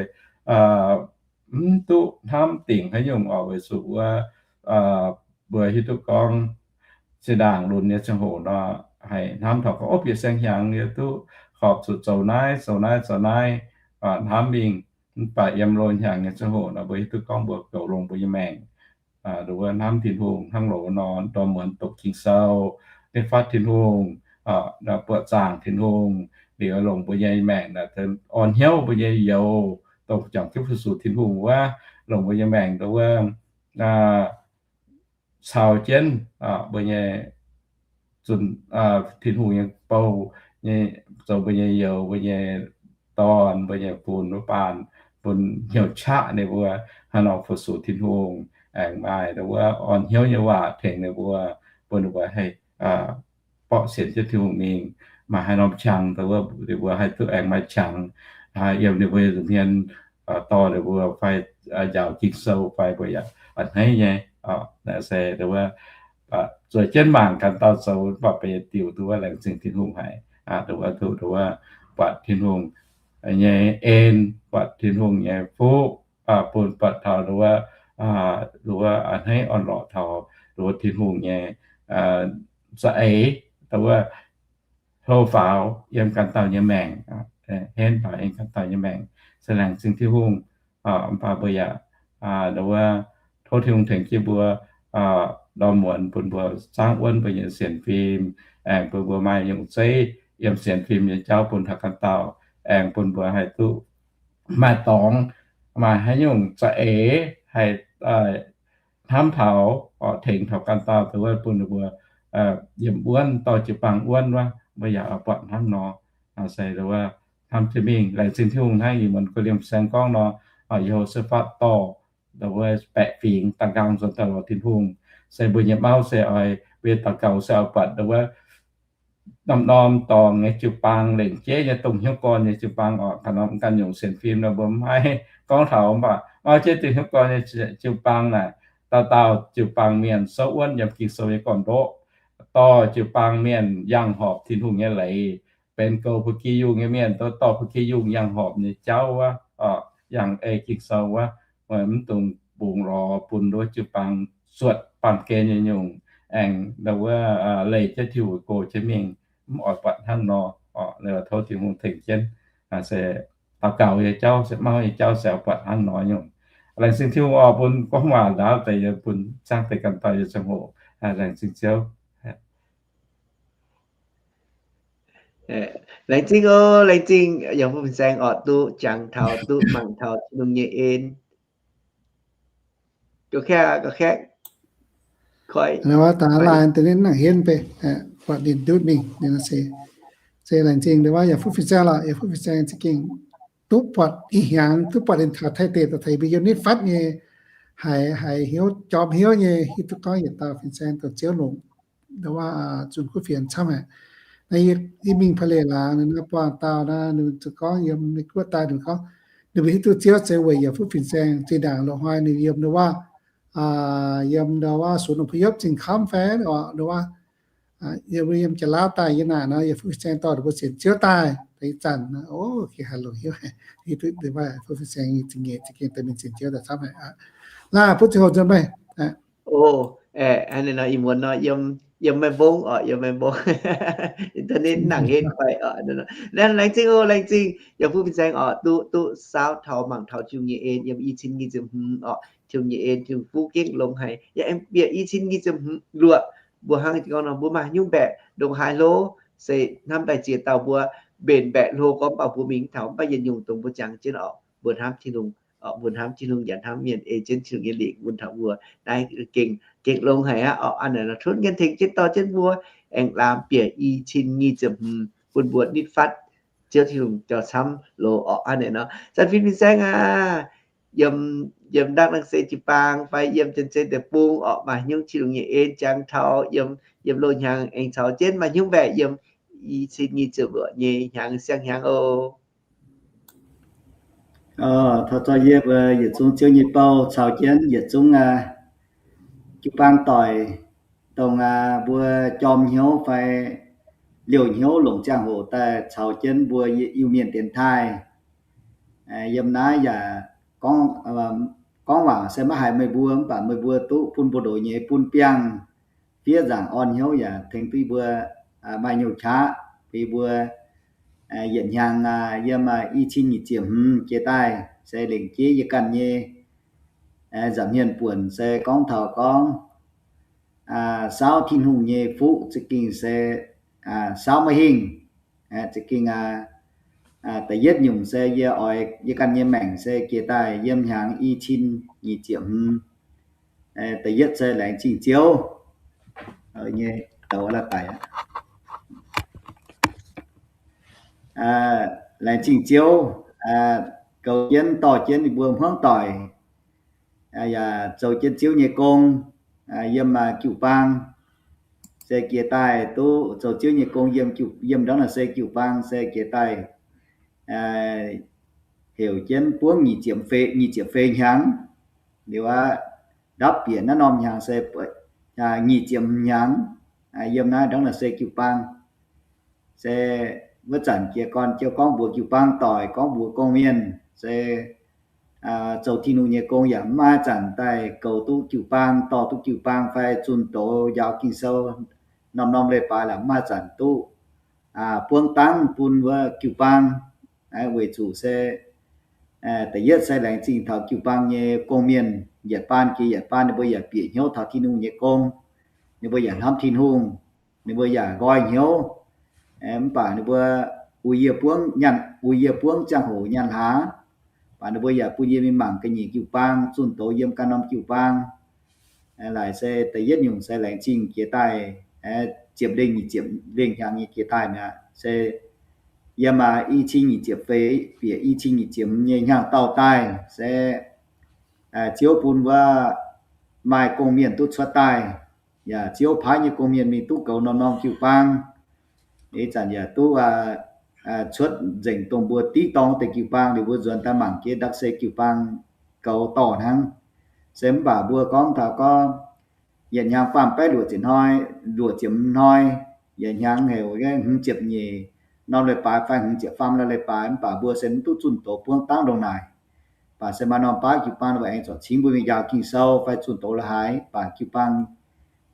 mv duqv hnamv dingc haaix nyungc oc, weic zuqc wuov mbuo hiuv duqv gorngv zinh ndaangc lunx nyei ziangh hoc nor, haih hnamv taux gorngv, o, bieqc siang-hnyangx yie duqv horpc zuqc zoux naaiv zoux naaiv zoux naaiv, hnamv mingh. Mv baac yiem loz-hnyangx nyei ziangh hoc nor, mbuo hiuv duqv gorngv mbuo goux longx mbuo nyei maengc, ndo wuov hnamv Tin-Hungh hnangv loz nor, ndorm muonz doqc Ging-Sou, nitv fatv Tin-Hungh, buoqc zaangc Tin-Hungh, liuz longc mbuo nyei maengc orn hnyouv mbuo nyei youz, dongh juangc jienv fu-sux Tin-Hungh wuov, longc mbuo nyei maengc ndo wuov caux jienv mbuo nyei zunc, Tin-Hungh nyei bou, zoux mbuo nyei youz, mbuo nyei dorn, mbuo nyei fun wuov baan, bun hnyouv qaqv ninh mbuo hnangv nor fu-sux Tin-Hungh. Aengx maaih ndo wuov orn hnyouv nyei waac tengx ninh mbuo, bun ninh mbuo haih borqv sienx jienv Tin-Hungh mingh. Maaih haaix norm qangx ndo wuov ninh mbuo haih duqv aengx maaih qangx yiem ninh mbuo nza'hmien dorh ninh mbuo fai njaaux Ging-Sou fai mbuo yaac a'hneiv nyei. Naaiv se ndo wuov zueiz jienv mangc ganh dauh zoux mv baac benx yietc diuc ndo wuov laengz zingh Tin-Hungh haic. Ndo wuov duqv ndo wuov buatc Tin-Hungh nyei en, buatc Tin-Hungh nyei fuqv, bun buatc taux ndo wuov, ndo wuov a'hneiv orn-lorqc taux ndo wuov Tin-Hungh nyei za'eix, ndo wuov hlo faaux yiem ganh dauh nyei maengc, henv faaux yiem ganh dauh nyei maengc. Se laengz zingh Tin-Hungh, mv baac mbuo yaac ndo wuov tov Tin-Hungh tengx jienv mbuo ndorm muonz bun mbuo zangv wuonv mbuo nyei sienx fim, aengx bun mbuo maaih nyungc zeiv yiem sienx fim nyei jauv bun taux ganh dauh, aengx bun mbuo haih duqv maaih dorngx, maaih haaix nyungc za'eix haih hnamv taux, tengx taux ganh dauh, ndo wuov bun ninh mbuo yiem wuonv dorh jiu-baang wuonv wuov, mbuo yaac buatc hnangv nor. Se ndo wuov hnamv jienv mingh. Laengz zingh Tin-Hungh hnangv ih muonz guei liemh saeng gorngv nor, Ye^ho^saa^fatv dorh ndo wuov baeqc fingx da'nqaang nzuonx daaih lorz Tin-Hungh. Se mbuo nyei mauv se oix weic daux gaux se oix buatc ndo wuov norm-norm dorngx nyei jiu-baang, lengc jeiv nyei dongh hnyouv gorn nyei jiu-baang oc. Ganh norm ganh nyungc sienx fim nor mbuo maiv gorngv taux, mv baac mauv jienv dongh hnyouv gorn nyei jiu-baang naaic, dauh dauh jiu-baang mienh souv wuonv yiem Ging-Sou nyei gorn-ndoqv, dorh jiu-baang mienh yangh horpc Tin-Hungh nyei leiz, benx goux ba'gi yungh nyei mienh, dorh ba'gi yungh yangh horpc nyei jauv wuov, yangh ei Ging-Sou wuov, mv dungx bungx lorz bun ndo wuov jiu-baang zuotc baamh gen nyei nyungc, aengx ndo wuov leih jienv Tin-Hungh go jienv mingh, mv oix buatc hnangv nor. Tov Tin-Hungh tengx jienv, se daux gaux nyei jauv, se mauv nyei jauv se oix buatc hnangv nor nyungc. Laengz zingh Tin-Hungh oc, bun gorngv waac ndaauv deix, bun ziangh deix ganh dauh nyei ziangh hoc. Laengz zingh Ziouv. Laengz zingh oc, laengz zingh yiem mbuo fin-saeng oc, duqv jangx taux, duqv mangc taux Tin-Hungh nyei en. Gauh kaeqv, gauh kaeqv. Koi. Ndo wuov daaih laanh deix ninh nangc henv beiv, buatc ninh ndutv mingh, ninh se, se laengz zingh ndo wuov yaac fuqv fin-saeng lorqc, yaac fuqv fin-saeng za'gengh duqv buatc ih hnyangx, duqv buatc ninh taux Taiv deic-bung taux mbuo yiem nitv fatv nyei haiz, haiz hnyouv, jorm hnyouv nyei, hiuv duqv gorngv yietc dauh fin-saeng dongh Ziouv longc, nduov, zunh kuv fienx camv haic. Naaiv yie mingh pa'leic laangz ninh naaiv buangh dauh naaiv, ninh zuqc gorngv yiem Meiv Guoqv daaih, ninh gorngv ninh mbuo hiuv duqv Ziouv se weic yietc fuqv fin-saeng zinh ndaangc loz-hnoi ninh yiem nduov, yiem nduov sunx longc pu yopv zingh kamv fai oc, nduov, yiem, yiem Janx-Laauv daaih yiem naaic nor, yietc fuqv fin-saeng dorh ninh mbuo sienx Ziouv daaih. Deix zanc, o, gengh haiz longc hnyouv, hiuv duqv fuqv fin-saeng zingh nyeic za'gengh daaih mingh sienx Ziouv daaih camv haic aqv. Naaiv butv ziangh hoc nzuonx meih. O, ih muonz nor yiem, yiem Meiv Mbong oc, yiem Meiv Mbong. Internet nangc henv fai oc. Laengz zingh oc, laengz zingh yietc fuqv fin-saeng oc, duqv, duqv saauv taux mangc taux Tin-Hungh nyei en yiem i cin nyic ziepc hmz oc. Tin-Hungh nyei en, Tin-Hungh fuqv gengh longx haic. Yaac aengx bieqc i cin nyic ziepc hmz luoqc. Mbuo hnangv gorngv nor, mbuo maaih haaix nyungc mbaeqc ndongc haaix hlo, se hnamv daaih ziex dauh mbuo mbenc mbaeqc hlo gorngv mv baac mbuo mingh taux mv baac yietc nyungc dongh mbuo jangx jienv oc, mbuo hnamv Tin-Hungh, mbuo hnamv Tin-Hungh yaac hnamv mienh ei jienv Tin-Hungh nyei lingc bun taux mbuo. Naaiv gengh, gengh longx haic aqv oc. Aa, naaiv tov Yesu tengx jienv dorh jienv mbuo aengx laamz bieqc i cin nyic ziepc hmz bun mbuo nitv fatv Ziouv Tin-Hungh jauv camv loz orqc. Hnangv naaic nor, zanc fin fin-saeng aac, yiem, yiem ndakv nangc se jiu-baang fai yiem Janx-Zei deic-bung orqc, maaih haaix nyungc Tin-Hungh nyei en jangx taux yiem, yiem loz-hnyangx aengx caux jienv maaih hnyungc mbaeqc yiem i cin nyic ziepc luoqc nyei hnyangx siang-hnyangx oc. Taux zoi yie mbuo yietc zungv Ziouv nyei bou caux jienv yietc zungv jiu-baang doic, dongh mbuo jorm hnyouv fai liouh hnyouv longc ziangh hoc daaih caux jienv mbuo Iu-Mienh dienx taaih. Yiem naaiv yaac gorngv, gorngv waac se maiv haiz meih mbuo, mv baac meih mbuo duqv bun mbu'ndongx nyei bun biangh fiev nzaangc orn hnyouv yaac tengx duqv mbuo maaih nyungc qaqv bun mbuo yietc hnyangx yiem i cin nyic ziepc hmz jiex daaih se lengc jeiv yie ganh nyei nza'hmien buonc se gorngv taux gorngv saauv Tin-Hungh nyei fuqv za'gengh se saauv maiv hingh. Za'gengh da'yietv nyungc se yie oix yie ganh nyei maengc se jiex daaih yiem hnyangx i cin nyic ziepc hmz. Da'yietv se laengz zingh Ziouv nyei douz la'daic. Laengz zingh Ziouv goux jienv dorh jienv ninh mbuo hmuangv doic yaac zoux jienv Ziouv nyei gong yiem jiu-baang, se jiex daaih duqv zoux Ziouv nyei gong yiem, yiem ndortv naaic se jiu-baang se jiex daaih heuc jienv buangv nyic ziepc feix, nyic ziepc feix hnyangx. Liuz aqv, ndapv bieqc naaiv norm hnyangx se nyic ziepc hmz hnyangx yiem naaiv ndortv naaic se jiu-baang. Se wuov zanc jiez gorn jiu gorngv mbuox jiu-baang doic, gorngv mbuox gong-mienh se zoux Tin-Hungh nyei gong yaac mv maaih zanc daaih goux duqv jiu-baang, dorh duqv jiu-baang fai zunh doz njaaux Ging-Sou norm-norm leiz-baaix laaix mv maaih zanc duqv buangv dangv bun wuov jiu-baang. Weic zuqc se da'yietv se laengz zingh taux jiu-baang nyei gong-mienh, yietc baan jiex yietc baan ninh mbuo yaac bieqc hnyouv taux Tin-Hungh nyei gong, ninh mbuo yaac hnamv Tin-Hungh, ninh mbuo yaac nqoi hnyouv. Mv baac ninh mbuo uix yie buangv nyaanh, uix yie buangv ziangh hoc nyaanh hlaax, baac ninh mbuo yaac bun yie mingh mangc ga'nyiec jiu-baang, zunh doz yiem ganh norm jiu-baang. Laaic se da'yietv nyungc se laengz zingh jiex daaih ziepc lengh, nyic ziepc lengh hnyangx nyei jiex daaih mi'aqv. Se yiem i cin nyic ziepc feix bieqc i cin nyic ziepc hmz nyei hnyangx-daauh daaih se Ziouv bun wuov maaih gong-mienh duqv cuotv daaih, yaac Ziouv paaiv nyei gong-mienh mingh duqv goux norm-norm jiu-baang. Ih zanc yaac duqv cuotv nzengc dongh mbuo diqv dorng deix jiu-baang, liuz mbuo nzuonx daaih mangc jienv ndapv se jiu-baang goux dorh hnangv. Se mv baac mbuo gorngv taux gorngv yietc hnyangx faam baeqv luoqc ziepc hnoi, luoqc ziepc hnoi, yietc hnyangx heuc hmz ziepc nyeic norm leiz-baaix fai hmz ziepc faam norm leiz-baaix, mv baac mbuo se mv duqv zunh doz buangv dangv ndongc naaic. Baac se maaih norm baav jiu-baang ninh mbuo aengx zorc cingv mbuo mingh njaaux Ging-Sou fai zunh doz la'haaix, baac jiu-baang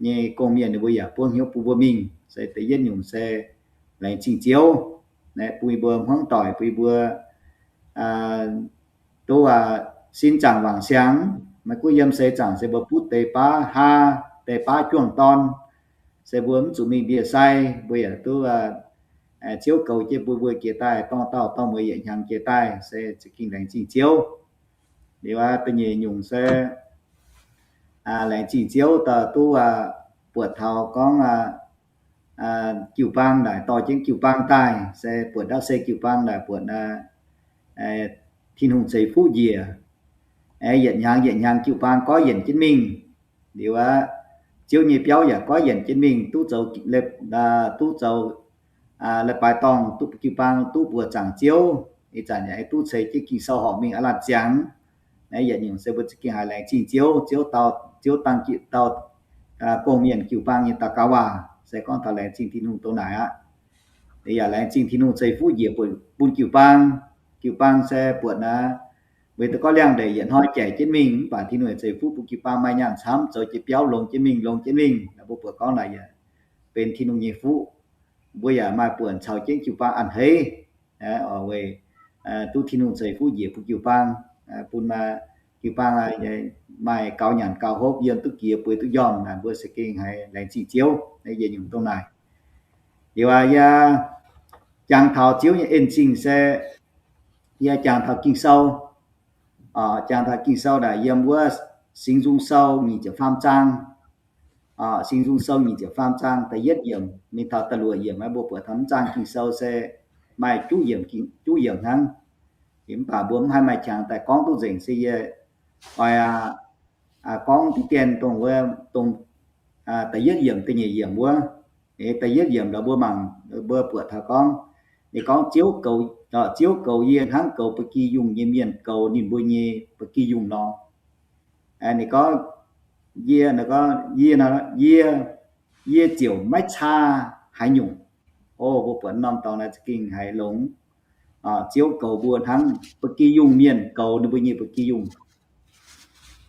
nyei gong-mienh ninh mbuo yaac buangv hnyouv bun mbuo mingh. Se da'yietv nyungc se laengz zingh Ziouv, bun yie mbuo hmuangv doic, bun yie mbuo duqv sin zaangc wangc siangx. Maiv gunv yiem seix zaangc se mbuo butv deix baav haa, deix baav juang-dorn, se mbuo mv zuqc mingh ndie-sai, mbuo yaac duqv Ziouv goux jienv bun mbuo jiex daaih dorng dauh dorng mueiz yietc hnyangx jiex daaih, se za'gengh laengz zingh Ziouv. Liuz aqv, da'nyeic nyungc se laengz zingh Ziouv daaih duqv buatc taux gorngv jiu-baang naaic dorh jienv jiu-baang daaih, se buatc ndapv se jiu-baang naaic buatc Tin-Hungh ceix fuqv njiec. Yietc hnyangx yietc hnyangx jiu-baang goiv yienc jienv mingh. Liuz aqv, Ziouv nyei biauv yaac goiv yienc jienv mingh, duqv zoux, duqv zoux leiz-baaix dorngh, duqv jiu-baang duqv mbuoqc zaangc Ziouv. Ih zanc yaac duqv ceix jienv Ging-Sou horpc mingh aav laanh ziangx. Naaiv yietc nyungc se mbuo za'gengh haiz laengz zingh Ziouv. Ziouv dau, Ziouv dangh dauh gong-mienh jiu-baang nyei daux gaux waac se gorngv taux laengz zingh Tin-Hungh dongh naaic aqv. Yaac laengz zingh Tin-Hungh ceix fuqv njiec bun jiu-baang. Jiu-baang se buatc naaiv, weic duqv gorngv liangx ndeic yietc hnoi jaic jienv mingh, mv baac Tin-Hungh ceix fuqv bun jiu-baang maaih nyaanh camv zoux jiex biauv longx jienv mingh, longx jienv mingh. Mbuo buatc gorngv naaic yaac benx Tin-Hungh nyei fuqv. Mbuo yaac maaih buonc caux jienv jiu-baang a'hneiv weic duqv Tin-Hungh ceix fuqv njiec bun jiu-baang, bun jiu-baang maaih gaux nyanc gaux hopv, yiem duqv jiex bueix duqv njormh naaic, mbuo za'gengh haiz laengz zingh Ziouv. Yie nyungc dongh naaic. Liuz aqv, yie jangx taux Ziouv nyei en-zingh se yie jangx taux Ging-Sou. Jangx taux Ging-Sou naaic yiem wuov Singx Nzung Sou nyic ziepc faam zaang. Singx Nzung Sou nyic ziepc faam zaang da'yietv yiemc mingh taux da'luoqc yiemc, mbuo buatc taux mv zaang Ging-Sou se maaih juqv yiemc, juqv yiemc hnangv. Mv baac mbuo mv haih maaih qangx daaih gorngv duqv nzengc, se yie oix gorngv diqv dien dongh wuov, dongh da'yietv yiemc da'nyeic yiemc wuov. Da'yietv yiemc lorqc, mbuo mangc, mbuo buatc taux gorngv, ninh gorngv, Ziouv goux, Ziouv goux yie hnangv goux ba'gi yungh nyei mienh goux ninh mbuo nyei ba'gi yungh nor. Ninh gorngv, yie, yie, yie ziouc maiv caa haaix nyungc. O, mbuo buatc norm dorngx naaiv za'gengh haiz longx. Ziouv goux mbuo hnangv ba'gi yungh mienh goux ninh mbuo nyei ba'gi yungh.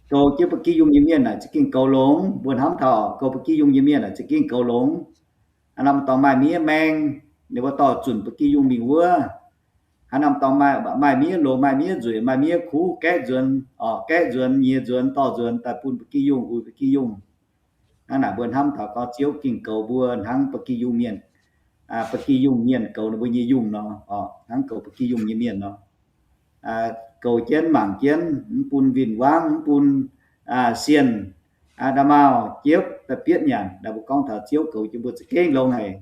Goux jienv ba'gi yungh nyei mienh naaic za'gengh goux longx. Mbuo hnamv taux goux ba'gi yungh nyei mienh naaic za'gengh goux longx. Haaix norm dorngx maaih miev maeng, ninh mbuo dorh zunc ba'gi yungh mingh wuov. Haaix norm dorngx maaih miev longx, maaih miev nzueic, maaih miev kuv, gaeqv nzuonx, orqc, gaeqv nzuonx, nyiex nzuonx, dorh nzuonx daaih bun ba'gi yungh, uix ba'gi yungh. Hnangv naaic mbuo hnamv taux gorngv Ziouv gengh goux mbuo hnangv ba'gi yungh mienh, ba'gi yungh mienh goux ninh mbuo nyei yungh nor, orqc, hnangv goux ba'gi yungh nyei mienh nor. Goux jienv, mangc jienv, mv bun win-wangv, mv bun sienh, nda'maauh jiepv, da'bietv nyanc. Naaiv mbuo gorngv taux Ziouv goux jienv mbuo za'gengh longx haic.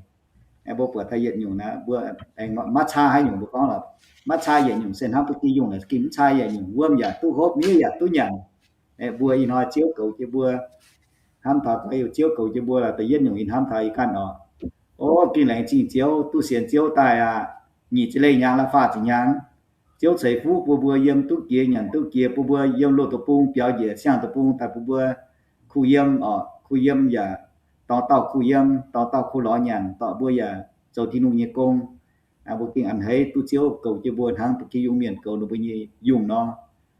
Mbuo buatc taux yietc nyungc naaiv, mbuo aengx maiv caa haaix nyungc, mbuo gorngv lorqc, maiv caa yietc nyungc se hnangv ba'gi yungh naaic, za'gengh mv caa yietc nyungc. Wuom yaac duqv hopv, miev yaac duqv nyanc. Mbuo ih hnoi Ziouv goux jienv mbuo, hnamv taux gorngv Ziouv goux jienv mbuo lorqc, da'yietv nyungc yie hnamv taux ih ganh orqc. O, gengh laengz zingh Ziouv, duqv sienx Ziouv daaih aqv. Nyic ziepc leih hnyangx la'faah ziepc hnyangx, Ziouv ceix fuqv bun mbuo yiem duqv jiex nyanc duqv jiex, bun mbuo yiem loz deic-bung biaux njiec siang deic-bung daaih bun mbuo kuh yiem, orqc, kuh yiem yaac dorngx dauh kuh yiem, dorngx dauh kuh lorz nyanc, dorh mbuo yaac zoux Tin-Hungh nyei gong. Mbuo gengh a'hneiv duqv Ziouv goux jienv mbuo hnangv ba'gi yungh mienh goux ninh mbuo nyei yungh nor.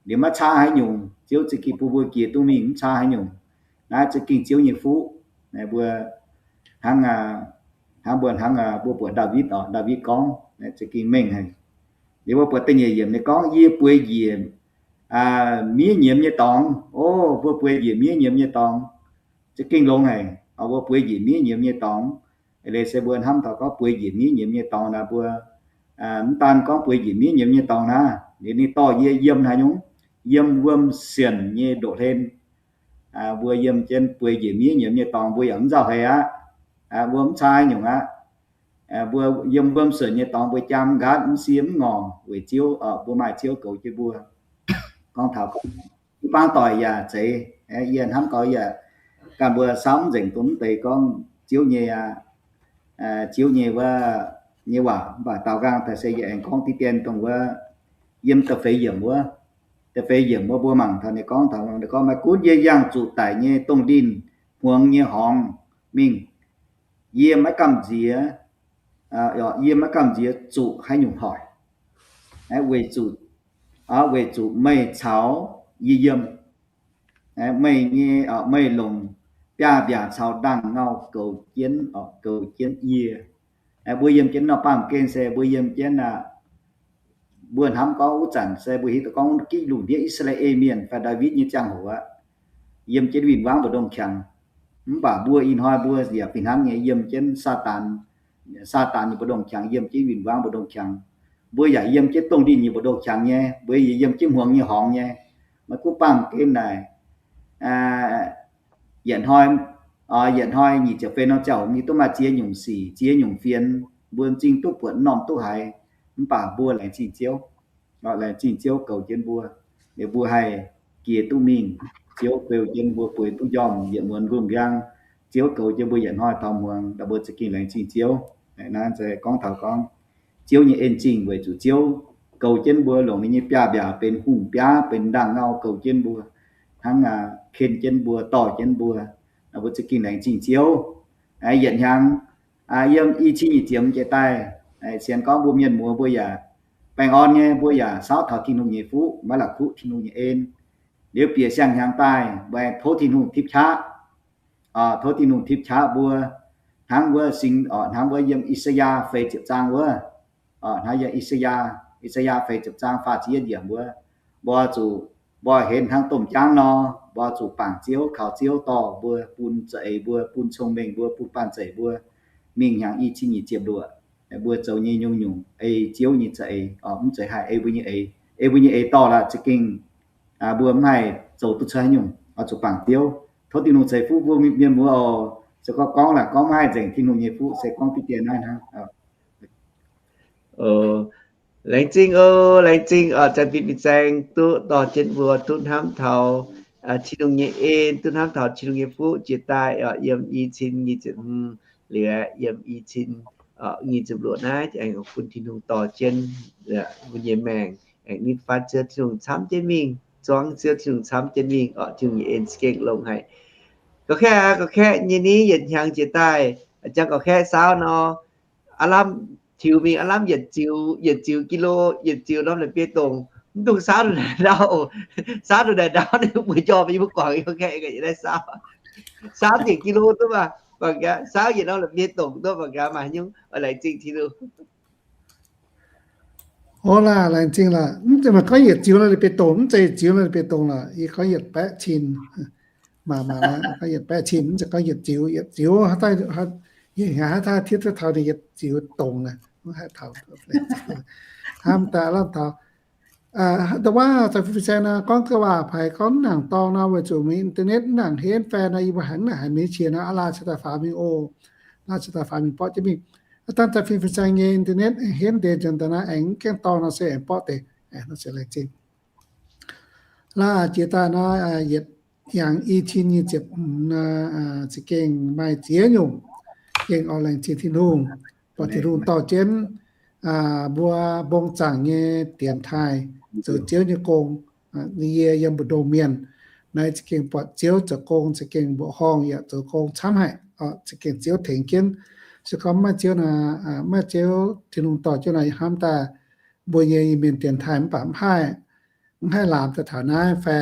Liuz maiv caa haaix nyungc, Ziouv za'gengh bun mbuo jiex duqv mingh mv caa haaix nyungc. Naaiv za'gengh Ziouv nyei fuqv. Mbuo hnangv, hnangv mbuo hnangv mbuo buatc Ndaawitv orqc, Ndaawitv gorngv, za'gengh mengh haic. Liuz mbuo buatc da'nyeic yiemc ninh gorngv, yie bueix njiec miev nyiemz nyei dorngx. O, mbuo bueix njiec miev nyiemz nyei dorngx, za'gengh longx haic. Mbuo bueix njiec miev nyiemz nyei dorngx, eix leiz se mbuo hnamv taux gorngv bueix njiec miev nyiemz nyei dorngx naaic, mbuo mv daan gorngv bueix njiec miev nyiemz nyei dorngx naaic, liuz ninh dorh yie yiem haaix nyungc, yiem wuom sienc nyei ndoqv-hlen. Mbuo yiem jienv bueix njiec miev nyiemz nyei dorngx mbuo yaac mv nzauh haic aqv. Mbuo mv caa haaix nyungc aqv. Mbuo yiem wuom sienc nyei dorngx mbuo jaam nqaatv mv sie mv ngorc weic Ziouv, mbuo maaih Ziouv goux jienv mbuo. Gorngv taux jiu-baang doic yaac zeiz, yie hnamv gau yaac ganh mbuo samv nzengc dongh mv deix gorngv Ziouv nyei, Ziouv nyei wuov, nyei waac. Mv baac daaux nqaang daaih se yie aengx gorngv diqv dien dongh wuov, yiem da'feix yiemc wuov. Da'feix yiemc wuov mbuo mangc taux ninh gorngv taux, ninh gorngv, maiv gunv yie yangh zuqc daic nyei dongh linh hmuangx nyei horngz mingh, yie maiv gamh nziex, yie maiv gamh nziex zuqc haaix nyungc hoic, weic zuqc, weic zuqc meih caux yie yiem. Meih nyei, meih longc biaav-mbiaac caux ndaangh ngau goux jienv, goux jienv yie. Mbuo yiem jienv nor baamh gen se mbuo yiem jienv, mbuo hnamv gorngv wuov zanc se mbuo hiuv duqv gorngv ginv lungh ndiev I^saa^laa^en Mienh fai Ndaawitv nyei ziangh hoc aqv, yiem jienv win-wangv mbu'ndongx qangx. Mv baac mbuo ih hnoi mbuo yaac fih hnangv nyei yiem jienv Saadaan, Saadaan nyei mbu'ndongx qangx, yiem jienv win-wangv mbu'ndongx qangx. Mbuo yaac yiem jienv dongh linh nyei mbu'ndongx qangx nyei, mbuo yaac yiem jienv hmuangx nyei horngz nyei. Maiv gunv baamh gen naaic, yietc hnoi, yietc hnoi nyic ziepc feix norm ziangh hoc mbuo duqv maaih ziex nyungc sic, ziex nyungc fienx, mbuo m'zing duqv buatc m'normh duqv haiz. Mv baac mbuo laengz zingh Ziouv, laengz zingh Ziouv goux jienv mbuo. Liuz mbuo haih jiex duqv mingh. Ziouv beu jienv mbuo bueix duqv njormh yietc muonz nqumh njang. Ziouv goux jienv mbuo yietc hnoi taux muangx, daaih mbuo za'gengh laengz zingh Ziouv. Naaiv se gorngv taux gorngv Ziouv nyei en zingh weic zuqc Ziouv goux jienv mbuo, longc ninh nyei biaav-mbiaac benx hungh biaav, benx ndaangh ngau goux jienv mbuo, hnangv ken jienv mbuo, dorh jienv mbuo. Mbuo za'gengh laengz zingh Ziouv. Yietc hnyangx yiem i cin nyic ziepc hmz jiex daaih, sienx gorngv mbuo mienh muoz mbuo yaac baengh orn nyei, mbuo yaac saauv taux Tin-Hungh nyei fuqv, maiv la'kuqv Tin-Hungh nyei en. Liuz bieqc siang-hnyangx daaih, mbuo tov Tin-Hungh tipv qaqv, tov Tin-Hungh tipv qaqv mbuo, hnangv wuov sing, hnangv wuov yiem I^saa^yaa feix ziepc zaang wuov, hnangv yiem I^saa^yaa, I^saa^yaa feix ziepc zaang faah ziepc yietv yiemc wuov, mbuo zuqc, mbuo henv hnangv domh jaangv nor, mbuo zuqc bangc Ziouv, kaux Ziouv dorh mbuo, bun za'eix mbuo, bun cong-mengh mbuo, bun banh zeic mbuo, mingh hnyangx i cin nyic ziepc luoqc, mbuo zoux nyei nyungc-nyungc ei Ziouv nyei za'eix, mv zeiz haih ei mbuo nyei eix. Ei mbuo nyei eix dorh lorqc za'gengh mbuo mv haih zoux duqv cuotv haaix nyungc, oix zuqc bangc Ziouv. Tov Tin-Hungh ceix fuqv mbuo mienh muoz oc. Se gorngv gorngv laaix gorngv mv haih nzengc Tin-Hungh nyei fuqv, se gorngv diqv dien naaiv hnangv. Laengz zingh oc, laengz zingh oc, Janx-Fin fin-saeng duqv dorh jienv mbuo duqv hnamv taux Tin-Hungh nyei en, duqv hnamv taux Tin-Hungh nyei fuqv jiex daaih oc, yiem i cin nyic ziepc hmz liuz yiem i cin nyic ziepc luoqc naaiv aengx bun Tin-Hungh dorh jienv mbuo nyei maengc, aengx nitv fatv Ziouv Tin-Hungh camv jienv mingh, zuangv Ziouv Tin-Hungh camv jienv mingh oc, Tin-Hungh nyei en za'gengh longx haic. Ga'kaeqv aqv, ga'kaeqv nyei ni yietc hnyangx jiex daaih, jangx ga'kaeqv saauv nor, aav lamh tiux mingh, aav lamh yietc ziux, yietc ziux กิโล, yietc ziux norm la'bieiv-dongh, mv dungx saauv ndongc naaic ndau, saauv ndongc naaic ndau ninh mbuo jorm yie mbuo guangc yie ga'kaeqv naaiv saauv, saauv ziepc กิโล duqv maah, mangc gaax, saauv yietc norm la'bieiv-dongh duqv mangc gaax maaih nyungc, laengz zingh Tin-Hungh. Ov laah, laengz zingh laah. Mv zeiz maaih gorngv yietc ziux nor la'bieiv-dongh, mv zeiz yietc ziux nor la'bieiv-dongh lorqc. Yie gorngv yietc baeqv cin. Maaih, maaih gorngv yietc baeqv cin, mv zeiz gorngv yietc ziux, yietc ziux haaix dauh, yietc hnyangx haaix dauh tiev duqv taux ninh yietc ziux dongh naaic, mv haih taux. Hnamv daaih lamh taux Nduov waac za'gengh fin-saeng nor gorngv ga'waac paaix gorngv mv nangc dorngx nor, weic zuqc mingh internet mv nangc henv fai nor, yie mbuo haiz mv nangc haiz mingh qiex nor, aav laanh cingx daaih faaux mingh oc. Laanh cingx daaih faaux mingh borqv jienv mingh. Aav dangh za'gengh fin-saeng nyei internet aengx henv deix nzengc daaih naaiv, aengx mv gaengh dorngx nor se aengx borqv deix. Nor se laengz zingh. Laanh jiex daaih nor, yietc hnyangx i cin nyic ziepc hmz nor, za'gengh maaih ziex nyungc gengh oix laengz zingh Tin-Hungh, buatc Tin-Hungh dorh jienv mbuo mbong zaangc nyei dienx taaih zoux Ziouv nyei gong. Yie yiem mbu'ndongx mienh naaiv za'gengh buatc Ziouv zoux gong za'gengh mbuoqc horngh yaac zoux gong camv haic, za'gengh Ziouv tengx jienv. Se gorngv maiv Ziouv nor, maiv Ziouv Tin-Hungh dorh jienv nor, hnamv daaih mbuo nyei Iu-Mienh dienx taaih mv baac mv haih, mv haih laamx daaih taux naaiv fai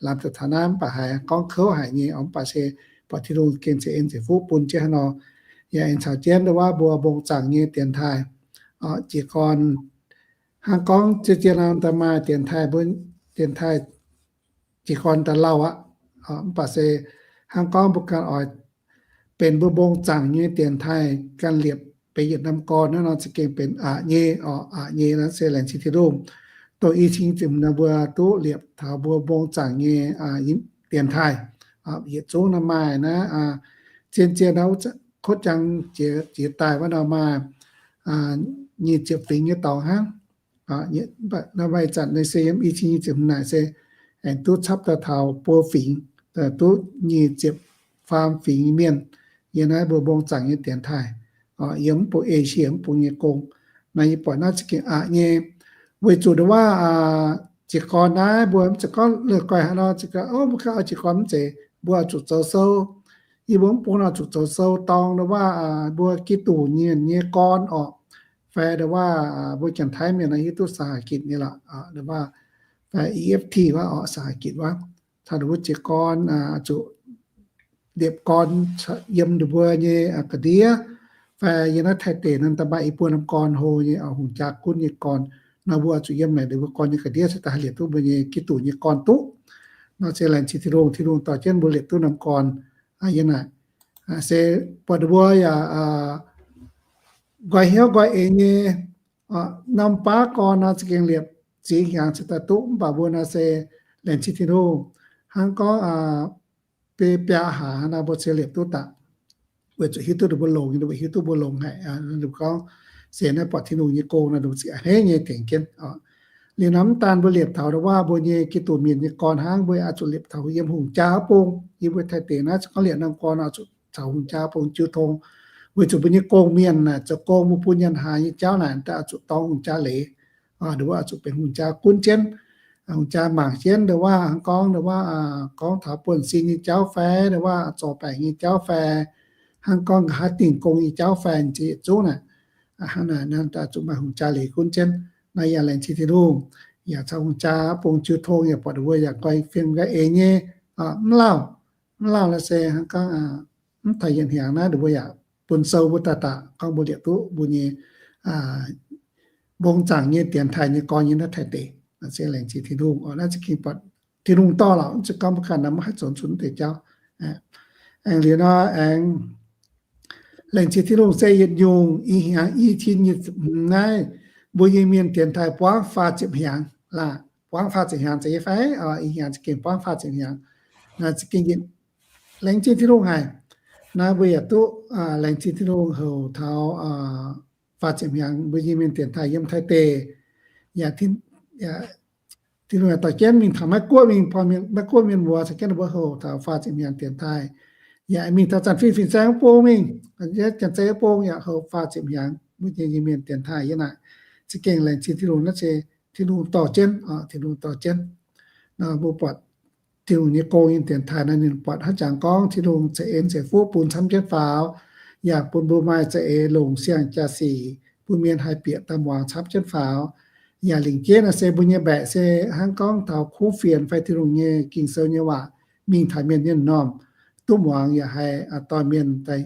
laamx daaih taux naaiv mv baac haiz gorngv kouv haic nyei oc, mv baac se buatc Tin-Hungh gengh ceix en ceix fuqv bun jienv haaix nor, yaac aengx caux jienv nduov waac mbuo mbong zaangc nyei dienx taaih jiez gorn. Hnangv gorngv zien-zien nor daaih maaih dienx taaih, mbuo dienx taaih jiez gorn daaih lauh aqv. Mv baac se hnangv gorngv mbuo ganh oix benx mbuo mbong zaangc nyei dienx taaih ganh liepc benx yietc norm gorn naaiv nor, za'gengh benx aqc nyei oc. Aqc nyei naaiv se laengz zingh Tin-Hungh. Dongh i cin ziepc hmz nor mbuo duqv liepc taux mbuo mbong zaangc nyei dienx taaih. Yietc zungv nor maaih naaiv, zien-zien nor kotv jangx jiex daaih wuov nor maaih nyic ziepc fingx nyei dorngx hnangv. Nor maaih zanc naaiv se yiem i cin nyic ziepc hmz naaic se aengx duqv capv daaih taux buo fingx, duqv nyic ziepc faam fingx mienh yiem naaiv mbuo mbong zaangc nyei dienx taaih, yiem mv bung Esie mv bung nyei gong. Naaiv yie buatc naaiv za'gengh aqc nyei, weic zuqc nduov waac jiez gorn naaiv mbuo mv zeiz gorngv leuh goih haaix nor, mbuo ganh oix jiez gorn mv zeiz, mbuo oix zuqc zoux sou. Yie mbuo mv bung nor zuqc zoux sou dorng nduov waac mbuo Giduc nyei, nyei gorn orqc, fai nduov waac mbuo Janx-Taiv mienh nor hiuv duqv สหกิจ nyei lorqc, nduov waac fai E F T wuov orqc, สหกิจ wuov. Taux ninh mbuo jiez gorn zuqc liepc gorn yiem ninh mbuo nyei ga'ndiev, fai yiem naaiv Taiv deic nor da'maaih i buo norm gorn hlo nyei, hungh jaa gunv nyei gorn. Nor mbuo zuqc yiem naaic ninh mbuo gorn nyei ga'ndiev se da'haih liepc duqv mbuo nyei Giduc nyei gorn duqv. Nor se laengz zingh Tin-Hungh, Tin-Hungh dorh jienv mbuo liepc duqv norm gorn yiem naaic. Se buatc ninh mbuo yaac nqoi hnyouv nqoi eix nyei, norm baav gorn nor za'gengh liepc ziex hnyangx cingx daaih duqv, mv baac mbuo nor se laengz zingh Tin-Hungh. Hnangv gorngv biaa biaa hlaax nor mbuo se liepc duqv daaih, weic zuqc hiuv duqv ninh mbuo longx, ninh mbuo hiuv duqv mbuo longx haic. Ninh mbuo gorngv se naaiv buatc Tin-Hungh nyei gong nor, ninh mbuo ziqc a'hneiv nyei tengx jienv oc. Liuz nor mv daan mbuo liepc taux ndau wuov mbuo nyei Giduc mienh nyei gorn hnangv, mbuo oix zuqc liepc taux yiem hungh jaa wuov bung. Yie mbuo Taiv deic naaiv se gorngv liepc norm gorn oix zuqc caux hungh jaa bung jiu tong, weic zuqc mbuo nyei gong-mienh naaic zoux gong, mbuo bun nyanc haaix nyei jauv naaic daaih oix zuqc dorng hungh jaa leiz, ndau wuov oix zuqc benx hungh jaa gunv jienv, hungh jaa mangc jienv ndau wuov hnangv gorngv ndau wuov gorngv taux buonv-sin nyei jauv fai ndau wuov zorc baengc nyei jauv fai hnangv gorngv nqa'haav dingh gong nyei jauv fai ziex yietc zungv naaic, hnangv naaic daaih zuqc maaih hungh jaa leiz gunv jienv. Naaiv yaac laengz zingh Tin-Hungh, yaac caux hungh jaa bung jiu tong yaac buatc ndau wuov yaac guai fiem guai eix nyei, mv lauh, mv lauh la'se hnangv gorngv mv taux yietc hnyangx naaiv ndau wuov yaac bun sou mbuo daaih daaih gorngv mbuo liepc duqv mbuo nyei mbong zaangc nyei dienx taaih nyei gorn nyei naaiv Taiv deic. Se laengz zingh Tin-Hungh oc. Naaiv za'gengh buatc Tin-Hungh dorh lorqc, mv zeiz gorngv mbuo ganh naaiv maiv haih zoux zunh deix jauv. Aengx liuz nor aengx laengz zingh Tin-Hungh se yietc nyungc i hnyangx i cin nyic ziepc hmz naaiv, mbuo nyei mienh dienx taaih buangv faah ziepc hnyangx laac. Buangv faah ziepc hnyangx zeiz fai? I hnyangx za'gengh buangv faah ziepc hnyangx. Naaiv za'gengh laengz zingh Tin-Hungh haic. Naaiv mbuo yaac duqv laengz zingh Tin-Hungh houc taux faah ziepc hnyangx mbuo nyei mienh dienx taaih yiem Taiv deic. Yaac Tin-Hungh yaac dorh jienv mingh taux Meiv Guoqv mingh, mbuo Meiv Guoqv mienh muoz caux jienv mbuo houc taux faah ziepc hnyangx dienx taaih. Yaac mingh taux Zanc Fin fin-saeng wuov bung mingh, Janx-Zei wuov bung yaac houc faah ziepc hnyangx mbuo nyei mienh dienx taaih yiem naaic. Za'gengh laengz zingh Tin-Hungh naaiv se Tin-Hungh dorh jienv, Tin-Hungh dorh jienv. Nor mbuo buatc Tin-Hungh nyei gong nyei dienx taaih naaiv ninh buatc hnangv jangx gorngv Tin-Hungh ceix en ceix fuqv bun camv jienv faaux, yaac bun mbuo maaih za'eix longc siang-jaa-sic, bun mienh haih bieqc daaih muangx camv jienv faaux. Yaac lingc jeiv naaiv se mbuo nyei mbaeqc se hnangv gorngv taux kuv fienx fai Tin-Hungh nyei Ging-Sou nyei waac mingh taux mienh nyei m'normh duqv muangx, yaac haih dorh mienh daaih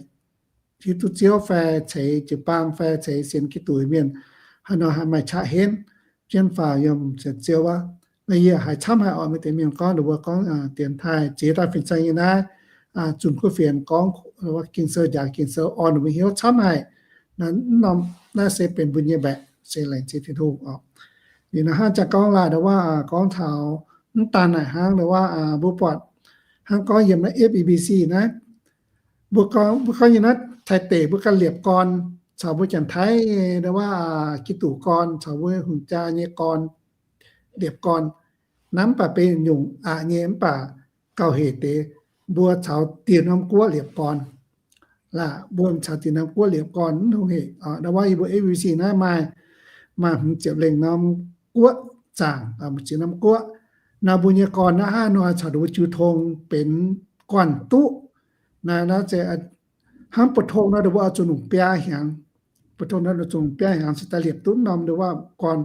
hiuv duqv Ziouv fai ceix jiu-baang fai ceix sienx Giduc mienh haaix nor haih maaih qaqv henv jienv faaux yiem sienx Ziouv wuov. Naaiv yie haiz camv haic oc. Maaih deix mienh gorngv, ninh mbuo gorngv dienx taaih ziex dauh fin-saeng nyei naaiv, zunh kuv fienx gorngv Ging-Sou, njaaix Ging-Sou orn ninh mbuo hnyouv camv haic. Naaiv norm naaiv se benx mbuo nyei mbaeqc, se laengz zingh Tin-Hungh oc. Liuz naaiv hnangv jangx gorngv laaic ndau wuov gorngv taux mv daan naaic hnangv ndau wuov mbuo buatc hnangv gorngv yiem naaiv F E B C naaiv, mbuo gorngv, mbuo gorngv yiem naaiv Taiv deic mbuo ganh liepc gorn caux mbuo Janx-Taiv ndau wuov Giduc gorn caux mbuo hungh jaa nyei gorn, liepc gorn. Naaiv mv baac benx nyungc aqc nyei, mv baac gauh hec deix mbuo caux dieh norm guoqv liepc gorn. Laac mbuo caux dieh norm guoqv liepc gorn mv hungh hec. Ndau wuov yie mbuo F E B C naaiv maaih, maaih hmz ziepc lengh norm guoqv zaangc, ziepc norm guoqv. Naaiv mbuo nyei gorn naaiv hnangv nor caux ninh mbuo jiu tong benx guanh duqv. Naaiv, naaiv se hnangv bu tong nor ninh mbuo oix zuqc longc biaa hnyangx. Bu tong nor zuqc longc biaa hnyangx cingx daaih liepc duqv norm ndau wuov gorn.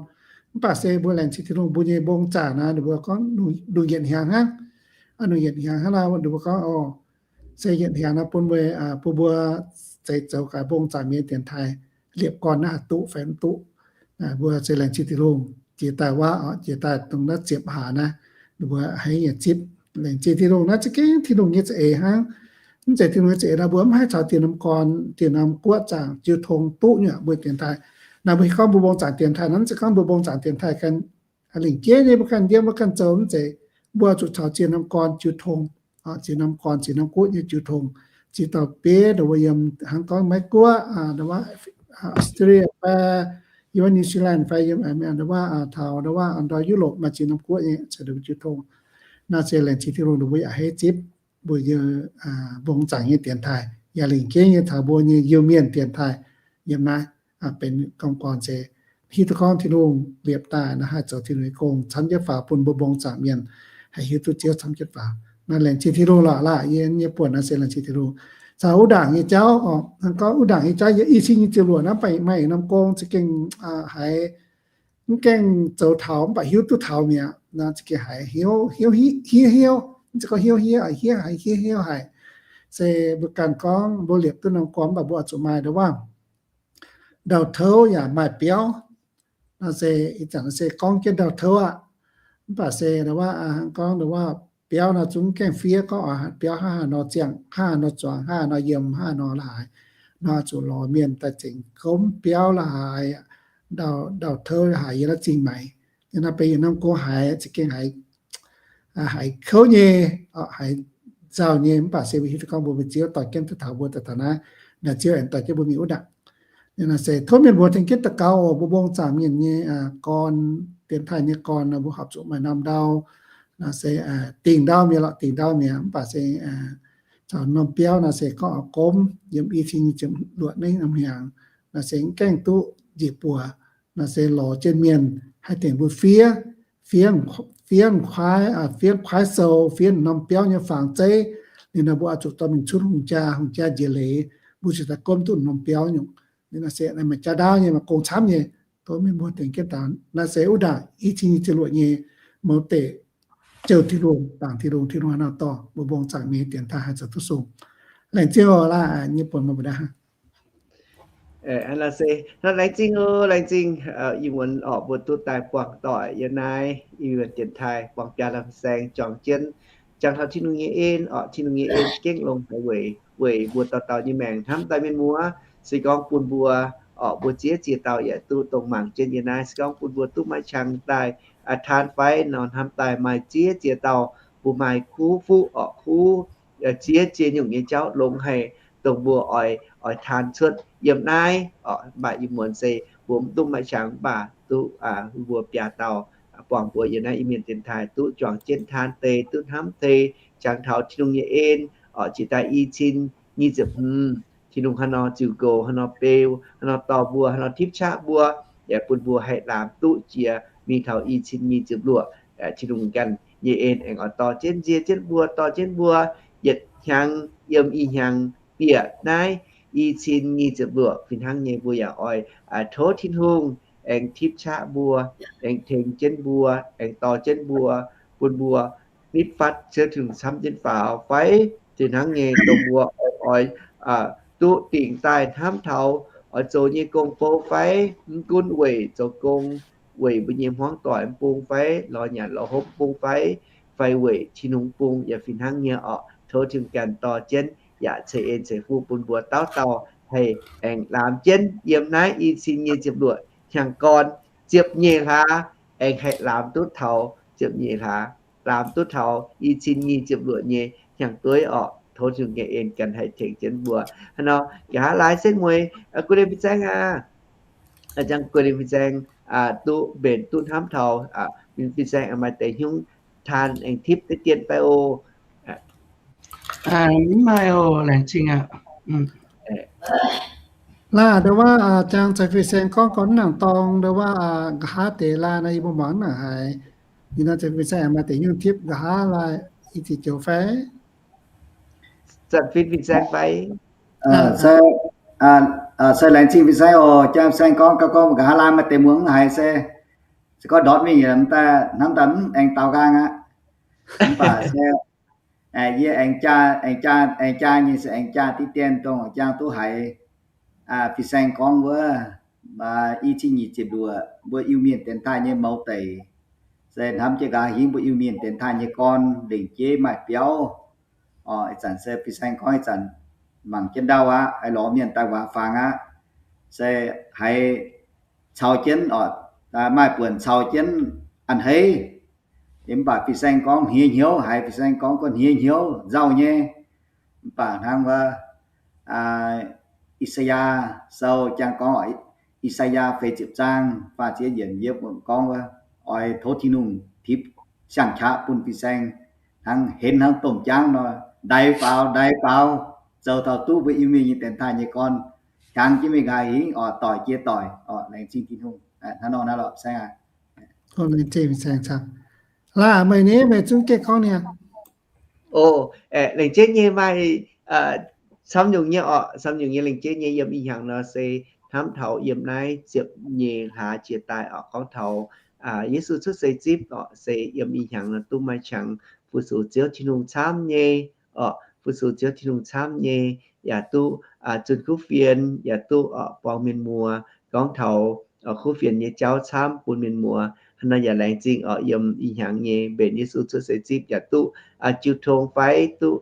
Mv baac se mbuo laengz zingh Tin-Hungh mbuo nyei mbong zaangc naaiv ninh mbuo gorngv longc yietc hnyangx hnangv. Longc yietc hnyangx hnangv naaiv ninh mbuo gorngv oc, se yietc hnyangx naaiv bun mbuo, bun mbuo zeix zoux gaax mbong zaangc mienh dienx taaih liepc gorn naaiv haih duqv fai mv duqv. Mbuo se laengz zingh Tin-Hungh jiex daaih wuov, jiex daaih dongh naaiv ziepc hlaax naaiv, ninh mbuo haiz nyei zipv. Laengz zingh Tin-Hungh naaiv za'gengh Tin-Hungh nyei za'eix hnangv. Mv zeiz Tin-Hungh nyei za'eix naaiv mbuo mv haih caux dieh norm gorn, dieh norm guoqv zaangc jiu tong duqv nyei mbuo dienx taaih. Naaiv mbuo hiuv gorngv mbuo mbong zaangc dienx taaih naaiv, mv zeiz gorngv mbuo mbong zaangc dienx taaih ganh lingc jeiv nyei mbuo ganh yiem mbuo ganh zoux, mv zeiz. Mbuo zuqc caux dieh norm gorn jiu tong, dieh norm gorn, dieh norm guoqv nyei jiu tong, ziex dauh bieiv ndau wuov yiem hnangv gorngv Meiv Guoqv, ndau wuov Australia fai yiem wuov New Zealand fai yiem ndau wuov taux ndau wuov ndau Europe maaih dieh norm guoqv nyei caux jiu tong. Naaiv se laengz zingh Tin-Hungh ninh mbuo yaac haiz zipv mbuo nyei mbong zaangc nyei dienx taaih, yaac lingc jeiv nyei caux mbuo nyei Iu-Mienh dienx taaih yiem naaiv. Benx gorngv gorn se hiuv duqv gorngv Tin-Hungh liepc daaih naaiv haih zoux Tin-Hungh nyei gong camv jienv faaux bun mbuo mbong zaangc mienh haih hiuv duqv Ziouv camv jienv faaux. Naaiv laengz zingh Tin-Hungh lorqc laac. Yie nyei buonc naaiv se laengz zingh Tin-Hungh. Caux wuov ndaangc nyei jauv oc, hnangv gorngv wuov ndaangc nyei jauv yiem i cin nyei ziepc luoqc naaiv maaih norm gong za'gengh haiz mv gaengh zoux taux mv baac hiuv duqv taux mi'aqv. Naaiv za'gengh haiz hnyouv, hnyouv hniev, hnyouv hniev, mv zeiz gorngv hnyouv hniev, hniev haic, hniev hniev haic. Se mbuo ganh gorngv mbuo liepc duqv norm gorn mv baac mbuo oix zuqc maaih ndau wuov ndau-touv yaac maaih biauv. Naaiv se ih zanc se gorngv jienv ndau-touv aqv. Mv baac se ndau wuov gorngv ndau wuov biauv nor zungv gaengh fiev gorngv biauv hnangv haaix nor ziangh, hnangv haaix nor zuangx, hnangv haaix nor yiem, hnangv haaix nor la'haaix. Nor zuqc lorz mienh daaih zengc gomv biauv la'haaix, ndau-touv la'haaix yiem naaiv zingh maengx. Yiem naaiv benx yietc norm gong haiz za'gengh haiz haiz kouv nyei, haiz nzauh nyei, mv baac se mbuo hiuv duqv gorngv mbuo mbuo Ziouv dorh jienv duqv taux mbuo daaih taux naaiv. Naaiv Ziouv aengx dorh jienv mbuo mingh wuov ndaangc. Naaiv se tov mienh mbuo tengx jienv daux gaux oc. Mbuo mbong zaangc mienh nyei gorn, dienx taaih nyei gorn, mbuo horpc zuqc maaih norm ndau. Naaiv se dingh ndau mi'aqv lorqc, dingh ndau mi'aqv, mv baac se caux norm biauv naaiv se gorngv oix gomv yiem i cin nyic ziepc luoqc naaiv norm hnyangx. Naaiv se mv gaengh duqv njiec buoz. Naaiv se lorz jienv mienh haih tengx mbuo fiev, fiev, fiev kuaaiv, fiev kuaaiv sou, fiev norm biauv nyei fangx zeiv. Liuz nor mbuo oix zuqc dorh mingh cunv hungh jaa, hungh jaa njiec leiz, mbuo ziouc daaih gomv duqv norm biauv nyungc. Liuz naaiv se maaih jaa ndaauv nyei, maaih gong camv nyei, tov mienh mbuo tengx jienv daux. Naaiv se wuov ndaangc i cin nyic ziepc luoqc nyei mouz deic, jouh Tin-Hungh, bangc Tin-Hungh, Tin-Hungh haaix nor dorh mbuo mbong zaangc mienh dienx taaih haih zoux duqv sung. Laengz zingh oc, laaix nyei buonc muoz-doic. Laengz zingh oc, laengz zingh. Ih muonz orqc mbuo duqv daaih buangh doic yiem naaiv Iu-Mienh dienx taaih buangh biaa lamh saeng juangc jienv, jangx taux Tin-Hungh nyei en orqc, Tin-Hungh nyei en gengh longx haic weic, weic mbuo dauh dauh nyei maengc hnamv daaih mienh muoz. Se gorngv bun mbuo orqc mbuo ziex ziex dauh yaac duqv dongh mangc jienv yiem naaiv. Se gorngv bun mbuo duqv maaih qangx daaih taan fai nor, hnamv daaih maaih ziex ziex dauh mbuo maaih kuv fuqv orqc, kuv ziex ziex nyungc nyei jauv longx haic, dongh mbuo oix, oix taan cuotv yiem naaiv orqc. Mv baac ih muonz se mbuo mv duqv maaih qangx, mv baac duqv mbuo biaa dauh buangh mbuo yiem naaiv Iu-Mienh dienx taaih duqv juangc jienv taan deix, duqv hnamv deix, jangx taux Tin-Hungh nyei en orqc. Jiex daaih i cin nyic ziepc hmz, Tin-Hungh haaix nor ziux goux, haaix nor beu, haaix nor dorh mbuo, haaix nor tipv qaqv mbuo, yaac bun mbuo haih laamx duqv jiex mingh taux i cin nyic ziepc luoqc. Tin-Hungh ganh nyei en aengx oix dorh jienv nzie jienv mbuo, dorh jienv mbuo yietc hnyangx yiem ih hnyangx bieqc naaiv i cin nyic ziepc luoqc fih hnangv nyei. Mbuo yaac oix tov Tin-Hungh aengx tipv qaqv mbuo, aengx tengx jienv mbuo, aengx dorh jienv mbuo, bun mbuo nitv fatv Ziouv Tin-Hungh camv jienv faaux fai? Fih hnangv nyei dongh mbuo oix, oix duqv dingc daaih hnamv taux oix zoux nyei gong-bou fai? Mv gunv weic zoux gong, weic mbuo nyei hmuangv doic mv bung fai, lorz nyanc lorz hopv mv bung fai, fai weic Tin-Hungh bung yaac fih hnangv nyei orqc. Tov Tin-Hungh ganh dorh jienv yaac ceix en ceix fuqv bun mbuo dauh dauh haih aengx laamx jienv yiem naaiv i cin nyic ziepc luoqc hnyangx gorn ziepc nyeic hlaax, aengx haih laamx duqv taux ziepc nyeic hlaax, laamx duqv taux i cin nyic ziepc luoqc nyei hnyangx dueiv orqc. Tov Tin-Hungh nyei en ganh haih tengx jienv mbuo. Hnangv nor, nqa'haav laai setv mueiz, guv dien fin-saeng aac, jangx guv dien fin-saeng duqv mbenc duqv hnamv taux, fin-saeng maaih deix hnyungv taan aengx tipv deix dien fai oc. Mv maaih oc, laengz zingh aqv. Laah, ndo wuov jangx caux fin-saeng gorngv gau mv nangc dorngx, ndo wuov nqa'haav deix laai nor yie mbuo muangx mv nangc haiz. Ninh nor caux fin-saeng maaih deix hnyungv tipv nqa'haav laai i ziqc joux fai? Zanc fin fin-saeng fai? Se laengz zingh fin-saeng oc. Jangx fin-saeng gorngv gau gorngv nqa'haav laai maaih deix muangx mv haiz se, se gorngv ndortv mingh yaac hnamv daaih mv aengx daaux nqaang aqv. Mv baac se yie aengx jaa, aengx jaa, aengx jaa nyei se aengx jaa diqv dien dongh jangx duqv haiz fin-saeng gorngv wuov, i cin nyic ziepc luoqc mbuo Iu-Mienh dienx taaih nyei mouz deic, se hnamv jienv nqa'haav hingv mbuo Iu-Mienh dienx taaih nyei gorn lengc jeiv maaih biauv. Ih zanc se fin-saeng gorngv ih zanc mangc jienv ndau aqv, haiz lorz mienh daaih waac fangx aqv. Se haiz caux jienv, maaih buonc caux jienv a'hneiv. Mv baac fin-saeng gorngv hniev hnyouv, haiz fin-saeng gorngv gorngv hniev hnyouv nzauh nyei. Mv baac hnangv wuov, I^saa^yaa Sou jangx gorngv, I^saa^yaa feix ziepc zaang faah ziepc yietc yiemc gorngv wuov, oix tov Tin-Hungh tipv siang-qaqv bun fin-saeng hnangv henv hnangv domh jaangv nor, ndaix faaux, ndaix faaux, zoux taux duqv mbuo Iu-Mienh nyei dienx taaih nyei gorn, jangx jienv mingh nqa'haav hingv oc, doic jiex doic oc. Laengz zingh Tin-Hungh. Hnangv nor naaiv lorqc, fin-saeng aac. Laah, meih ni, meih zungv gengh gorngv niaa. O, lengc jeiv nyei maaih camv nyungc nyei orqc, camv nyungc nyei lengc jeiv nyei yiem ih hnyangx nor se hnamv taux yiem naaiv ziepc nyeic hlaax jiex daaih orqc, gorngv taux Yesu cuotv seix zipv orqc, se yiem ih hnyangx nor duqv maaih qangx fu-sux Ziouv Tin-Hungh camv nyei orqc, fu-sux Ziouv Tin-Hungh camv nyei, yaac duqv zunh kuv fienx, yaac duqv orqc buangh mienh muoz gorngv taux kuv fienx nyei jauv camv bun mienh muoz. Hnangv nor yaac laengz zingh orqc, yiem ih hnyangx nyei mbenc Yesu cuotv seix zipv yaac duqv jiu tong fai duqv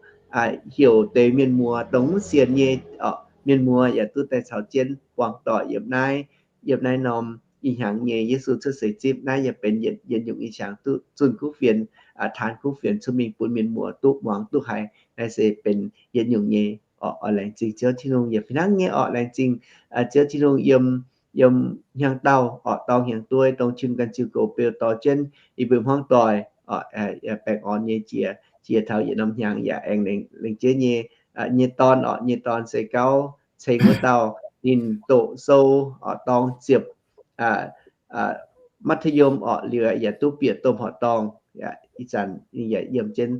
heuc deix mienh muoz dongh mv sienx nyei orqc, mienh muoz yaac duqv daaih caux jienv buangh doic yiem naaiv, yiem naaiv norm ih hnyangx nyei Yesu cuotv seix zipv. Naaiv yaac benx yietc nyungc ih hnyangx duqv zunh kuv fienx, taan kuv fienx cuotv mingh bun mienh muoz duqv muangx duqv haiz. Naaiv se benx yietc nyungc nyei Oc, oix laengz zingh Ziouv Tin-Hungh yaac fih hnangv nyei oc, laengz zingh Ziouv Tin-Hungh yiem, yiem hnyangx-daauh oc, dorng hnyangx-duei, dongh Tin-Hungh ganh ziux goux beu dorh jienv yie mbuo hmuangv doic oc, baengh orn nyei jiex, jiex taux yietc norm hnyangx yaac aengx laengz jiex nyei, nyei dorn oc, nyei dorn se gauv ceng wuov dauh, ninh doqc sou oc, dorng ziepc มัธยม oc, liuz yaac duqv bieqc domh horqc dorngh. Ih zanc ninh yaac yiem jienv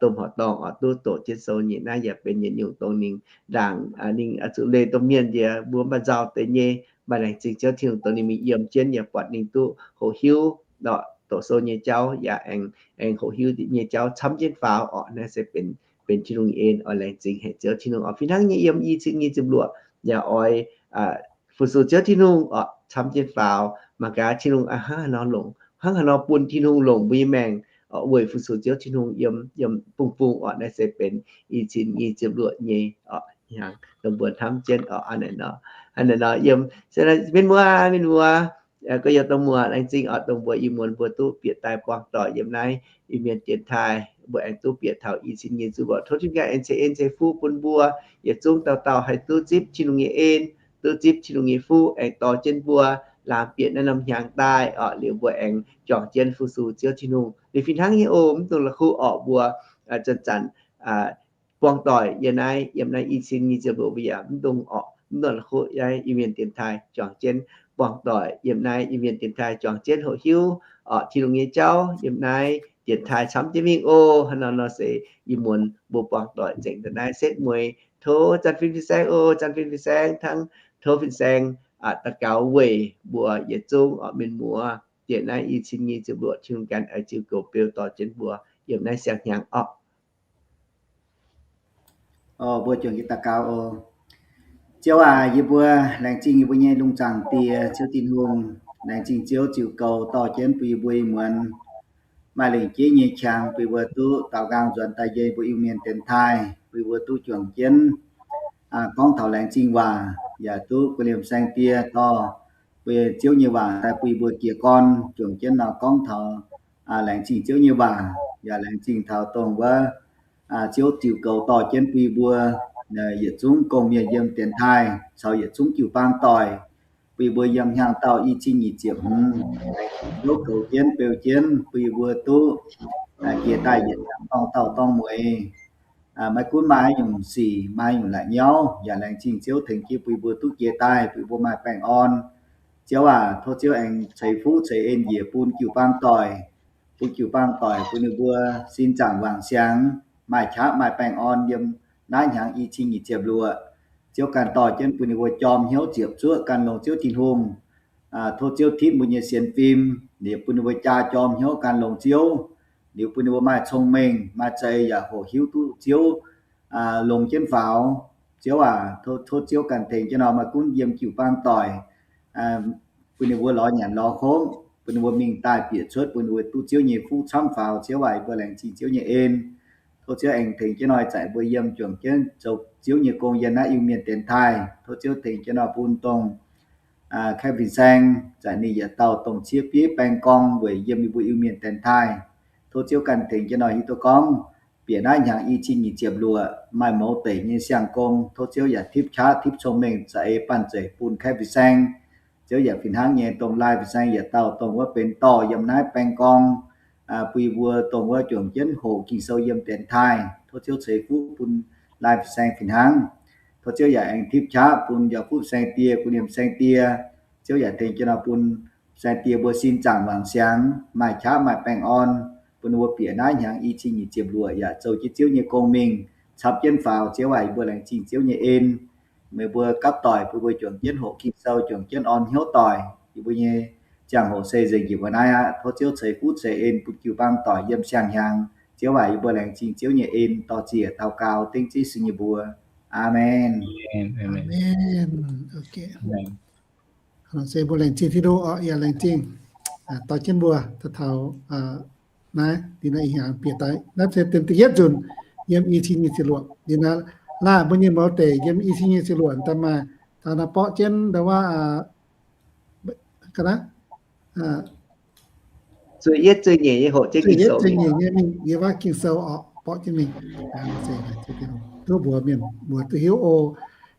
domh horqc dorngh oc, duqv doqc jienv sou nyei. Naaiv yaac benx yietc nyungc dongh ninh ndaangc ninh oix zuqc leih domh mienh nziex mbuo mv baac nzauh deix nyei. Maaih laengz zingh Ziouv Tin-Hungh dongh ninh mingh yiem jienv yaac buatc ninh duqv hoqc hiuv doqc sou nyei jauv yaac aengx, aengx hoqc hiuv nyei jauv camv jienv faaux oc. Naaiv se benx, benx Tin-Hungh nyei en oc. Laengz zingh haic Ziouv Tin-Hungh oc. Fih hnangv nyei yiem i cin nyic ziepc luoqc yaac oix fu-sux Ziouv Tin-Hungh oc, camv jienv faaux. Mangc gaax Tin-Hungh hnangv haaix nor longc, hnangv haaix nor bun Tin-Hungh longc mbuo nyei maengc oc, weic fu-sux Ziouv Tin-Hungh yiem, yiem bung bung oc. Naaiv se benx i cin nyic ziepc luoqc nyei oc, hnyangx dongh mbuo hnamv jienv oc. Hnangv naaiv nor, hnangv naaiv nor yiem, se mienh muoz, mienh muoz, gorx-youz dongh muoz, laengz zingh oc, dongh mbuo ih muonz mbuo duqv bieqc daaih buangh doic yiem naaiv Iu-Mienh dienx taaih, mbuo aengx duqv bieqc taux i cin nyic ziepc luoqc. Tov Tin-Hungh ganh aengx ceix en ceix fuqv bun mbuo yietc zungv dauh dauh haih duqv zipv Tin-Hungh nyei en, duqv zipv Tin-Hungh nyei fuqv, aengx dorh jienv mbuo laamz bieqc naaiv norm hnyangx daaih oc. Liuz mbuo aengx juangc jienv fu-sux Ziouv Tin-Hungh. Liuz fih hnangv nyei oc, mv dungx la'kuqv orqc, mbuo zanc-zanc buangh doic yiem naaiv, yiem naaiv i cin nyic ziepc luoqc mbuo yaac mv dungx orqc, mv dungx la'kuqv naaiv Iu-Mienh dienx taaih juangc jienv buangh doic yiem naaiv Iu-Mienh dienx taaih juangc jienv hoqc hiuv oc Tin-Hungh nyei jauv yiem naaiv dienx taaih camv jienv mingh oc. Hnangv nor nor se ih muonz mbuo buangh doic nzengc daaih naaiv setv mueiz. Tov Janx-Fin Fin-Saeng oc, Janx-Fin Fin-Saeng hnangv, tov Fin-Saeng daux gaux weic mbuo yietc zungv oc mienh muoz. Bieqc naaiv i cin nyic ziepc luoqc Tin-Hungh ganh oix ziux goux beu dorh jienv mbuo yiem naaiv siang-hnyangx orqc. Oc, mbuo juangc jienv daux gaux oc. Ziouv aac, yie mbuo laengz zingh yie mbuo nyei lungh zaangc Diex, Ziouv Tin-Hungh. Laengz zingh Ziouv ziux goux dorh jienv bun yie mbuo ih muonz maaih lengc jeiv nyei qangx bun yie mbuo duqv daaux nqaang nzuonx daaih yiem yie mbuo Iu-Mienh dienx taaih, bun yie mbuo duqv juangc jienv gorngv taux laengz zingh waac, yaac duqv bun liemh saeng die dorh bun Ziouv nyei waac daaih bun yie mbuo jiez gorn juangc jienv nor gorngv taux laengz zingh Ziouv nyei waac, yaac laengz zingh taux dongh wuov Ziouv ziux goux dorh jienv bun yie mbuo yietc zungv gong-mienh yiem dienx taaih caux yietc zungv jiu-baang doic, bun yie mbuo yiem hnyangx-daauh i cin nyic ziepc hmz, Ziouv goux jienv beu jienv bun yie mbuo duqv jiex daaih yietc hnyangx dorngh dauh dorngh mueiz. Maiv gunv maaih haaix nyungc sic, maaih haaix nyungc la'nyauv, yaac laengz zingh Ziouv tengx jienv bun yie mbuo duqv jiex daaih, bun yie mbuo maaih baengh orn. Ziouv aac, tov Ziouv aengx ceix fuqv ceix en njiec bun jiu-baang doic, bun jiu-baang doic bun ninh mbuo sin zaangc wangc siangx, maaih qaqv maaih baengh orn yiem naaiv hnyangx i cin nyic ziepc luoqc. Ziouv ganh dorh jienv bun ninh mbuo jorm hnyouv ziepc zuoqv gan longx Ziouv Tin-Hungh. Tov Ziouv tipv mbuo nyei sienx fim, liuz bun ninh mbuo jaa jorm hnyouv gan longx Ziouv. Liuz bun ninh mbuo maaih cong-mengh, maaih za'eix yaac hoqc hiuv duqv Ziouv longx jienv faaux. Ziouv aac, tov Ziouv ganh tengx jienv nor, maiv gunv yiem jiu-baang doic, bun ninh mbuo lorz nyanc lorz hopv, bun ninh mbuo mingh daaih bieqc cuotv, bun ninh mbuo duqv Ziouv nyei fuqv camv faaux. Ziouv aac, yie mbuo laengz zingh Ziouv nyei en. Tov Ziouv aengx tengx jienv nor, ih zanc mbuo yiem juangc jienv zoux Ziouv nyei gong yiem naaiv Iu-Mienh dienx taaih. Tov Ziouv tengx jienv nor bun dongh Kaeqv Fin-Saeng, zanc ninh yietc dauh dongh ciev bieiv baeng gorng weic yiem yie mbuo Iu-Mienh dienx taaih. Tov Ziouv ganh tengx jienv nor hiuv duqv gorngv bieqc naaiv hnyangx i cin nyic ziepc luoqc maaih mouz deic nyei siang-gong. Tov Ziouv yaac tipv qaqv tipv cong-mengh za'eix banh zeic bun Kaeqv Fin-Saeng. Ziouv yaac fih hnangv nyei dongh Lai Fin-Saeng yietc dauh dongh wuov benx dorh yiem naaiv baeng gorng bun yie mbuo dongh wuov juangc jienv hoqc Ging-Sou yiem dienx taaih. Tov Ziouv ceix fuqv bun Lai Fin-Saeng fih hnangv. Tov Ziouv yaac aengx tipv qaqv bun Yauv Fuqv Fin-Saeng die, bun Liemh Fin-Saeng die. Ziouv yaac tengx jienv nor bun Fin-Saeng die mbuo sin zaangc wangc siangx, maaih qaqv maaih baengh orn, bun ninh mbuo bieqc naaiv hnyangx i cin nyic ziepc luoqc yaac zoux jienv Ziouv nyei gong mingh, camv jienv faaux. Ziouv aac, yie mbuo laengz zingh Ziouv nyei en. Meih mbuo gapv doic bun mbuo juangc jienv hoqc Ging-Sou, juangc jienv orn hnyouv doic. Yie mbuo nyei ziangh hoc se nzengc njiec mbuo naaiv aqv. Tov Ziouv ceix fuqv ceix en bun jiu-baang doic yiem siang-hnyangx. Ziouv aac, yie mbuo laengz zingh Ziouv nyei en, dor-ziec daux gaux dengv Ziouv Yesu nyei mbuox. Aamen. Aamen. Se mbuo laengz zingh Tin-Hungh oc, yaac laengz zingh dorh jienv mbuo taux naaiv, liuz naaiv ih hnyangx bieqc daaih. Naaiv se deix da'yietv nzunc yiem i cin nyic ziepc luoqc. Liuz naaiv laanh mbuo nyei mouz deic yiem i cin nyic ziepc luoqc daaih maaih taux naaiv borqv jienv ndau wuov ga'naaiv zueih yietv zueih nyeic nyei hoqc jienv Ging-Sou, zueih yietv zueih nyeic nyei mingh yiem wuov Ging-Sou oc, borqv jienv mingh. hiuv mbuox mienh muoz duqv hiuv oc.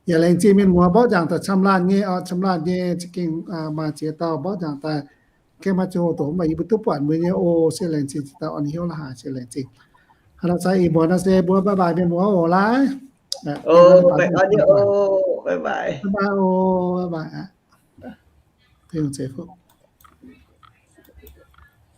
Yaac laengz zingh mienh muoz mborqv nzangc daaih camv laanh nyei oc, camv laanh nyei za'gengh maaih ziex dauh mborqv nzangc daaih. Gaengh maaih ziangh hoc doqc mv baac yie mbuo duqv buatc mbuo nyei oc. Se laengz zingh ziex dauh orn hiuv la'haaix, se laengz zingh. Hnangv naaiv se ih muonz naaiv se mbuo bye bye mienh muoz oc, laaix. Bye bye oc, bye bye oc.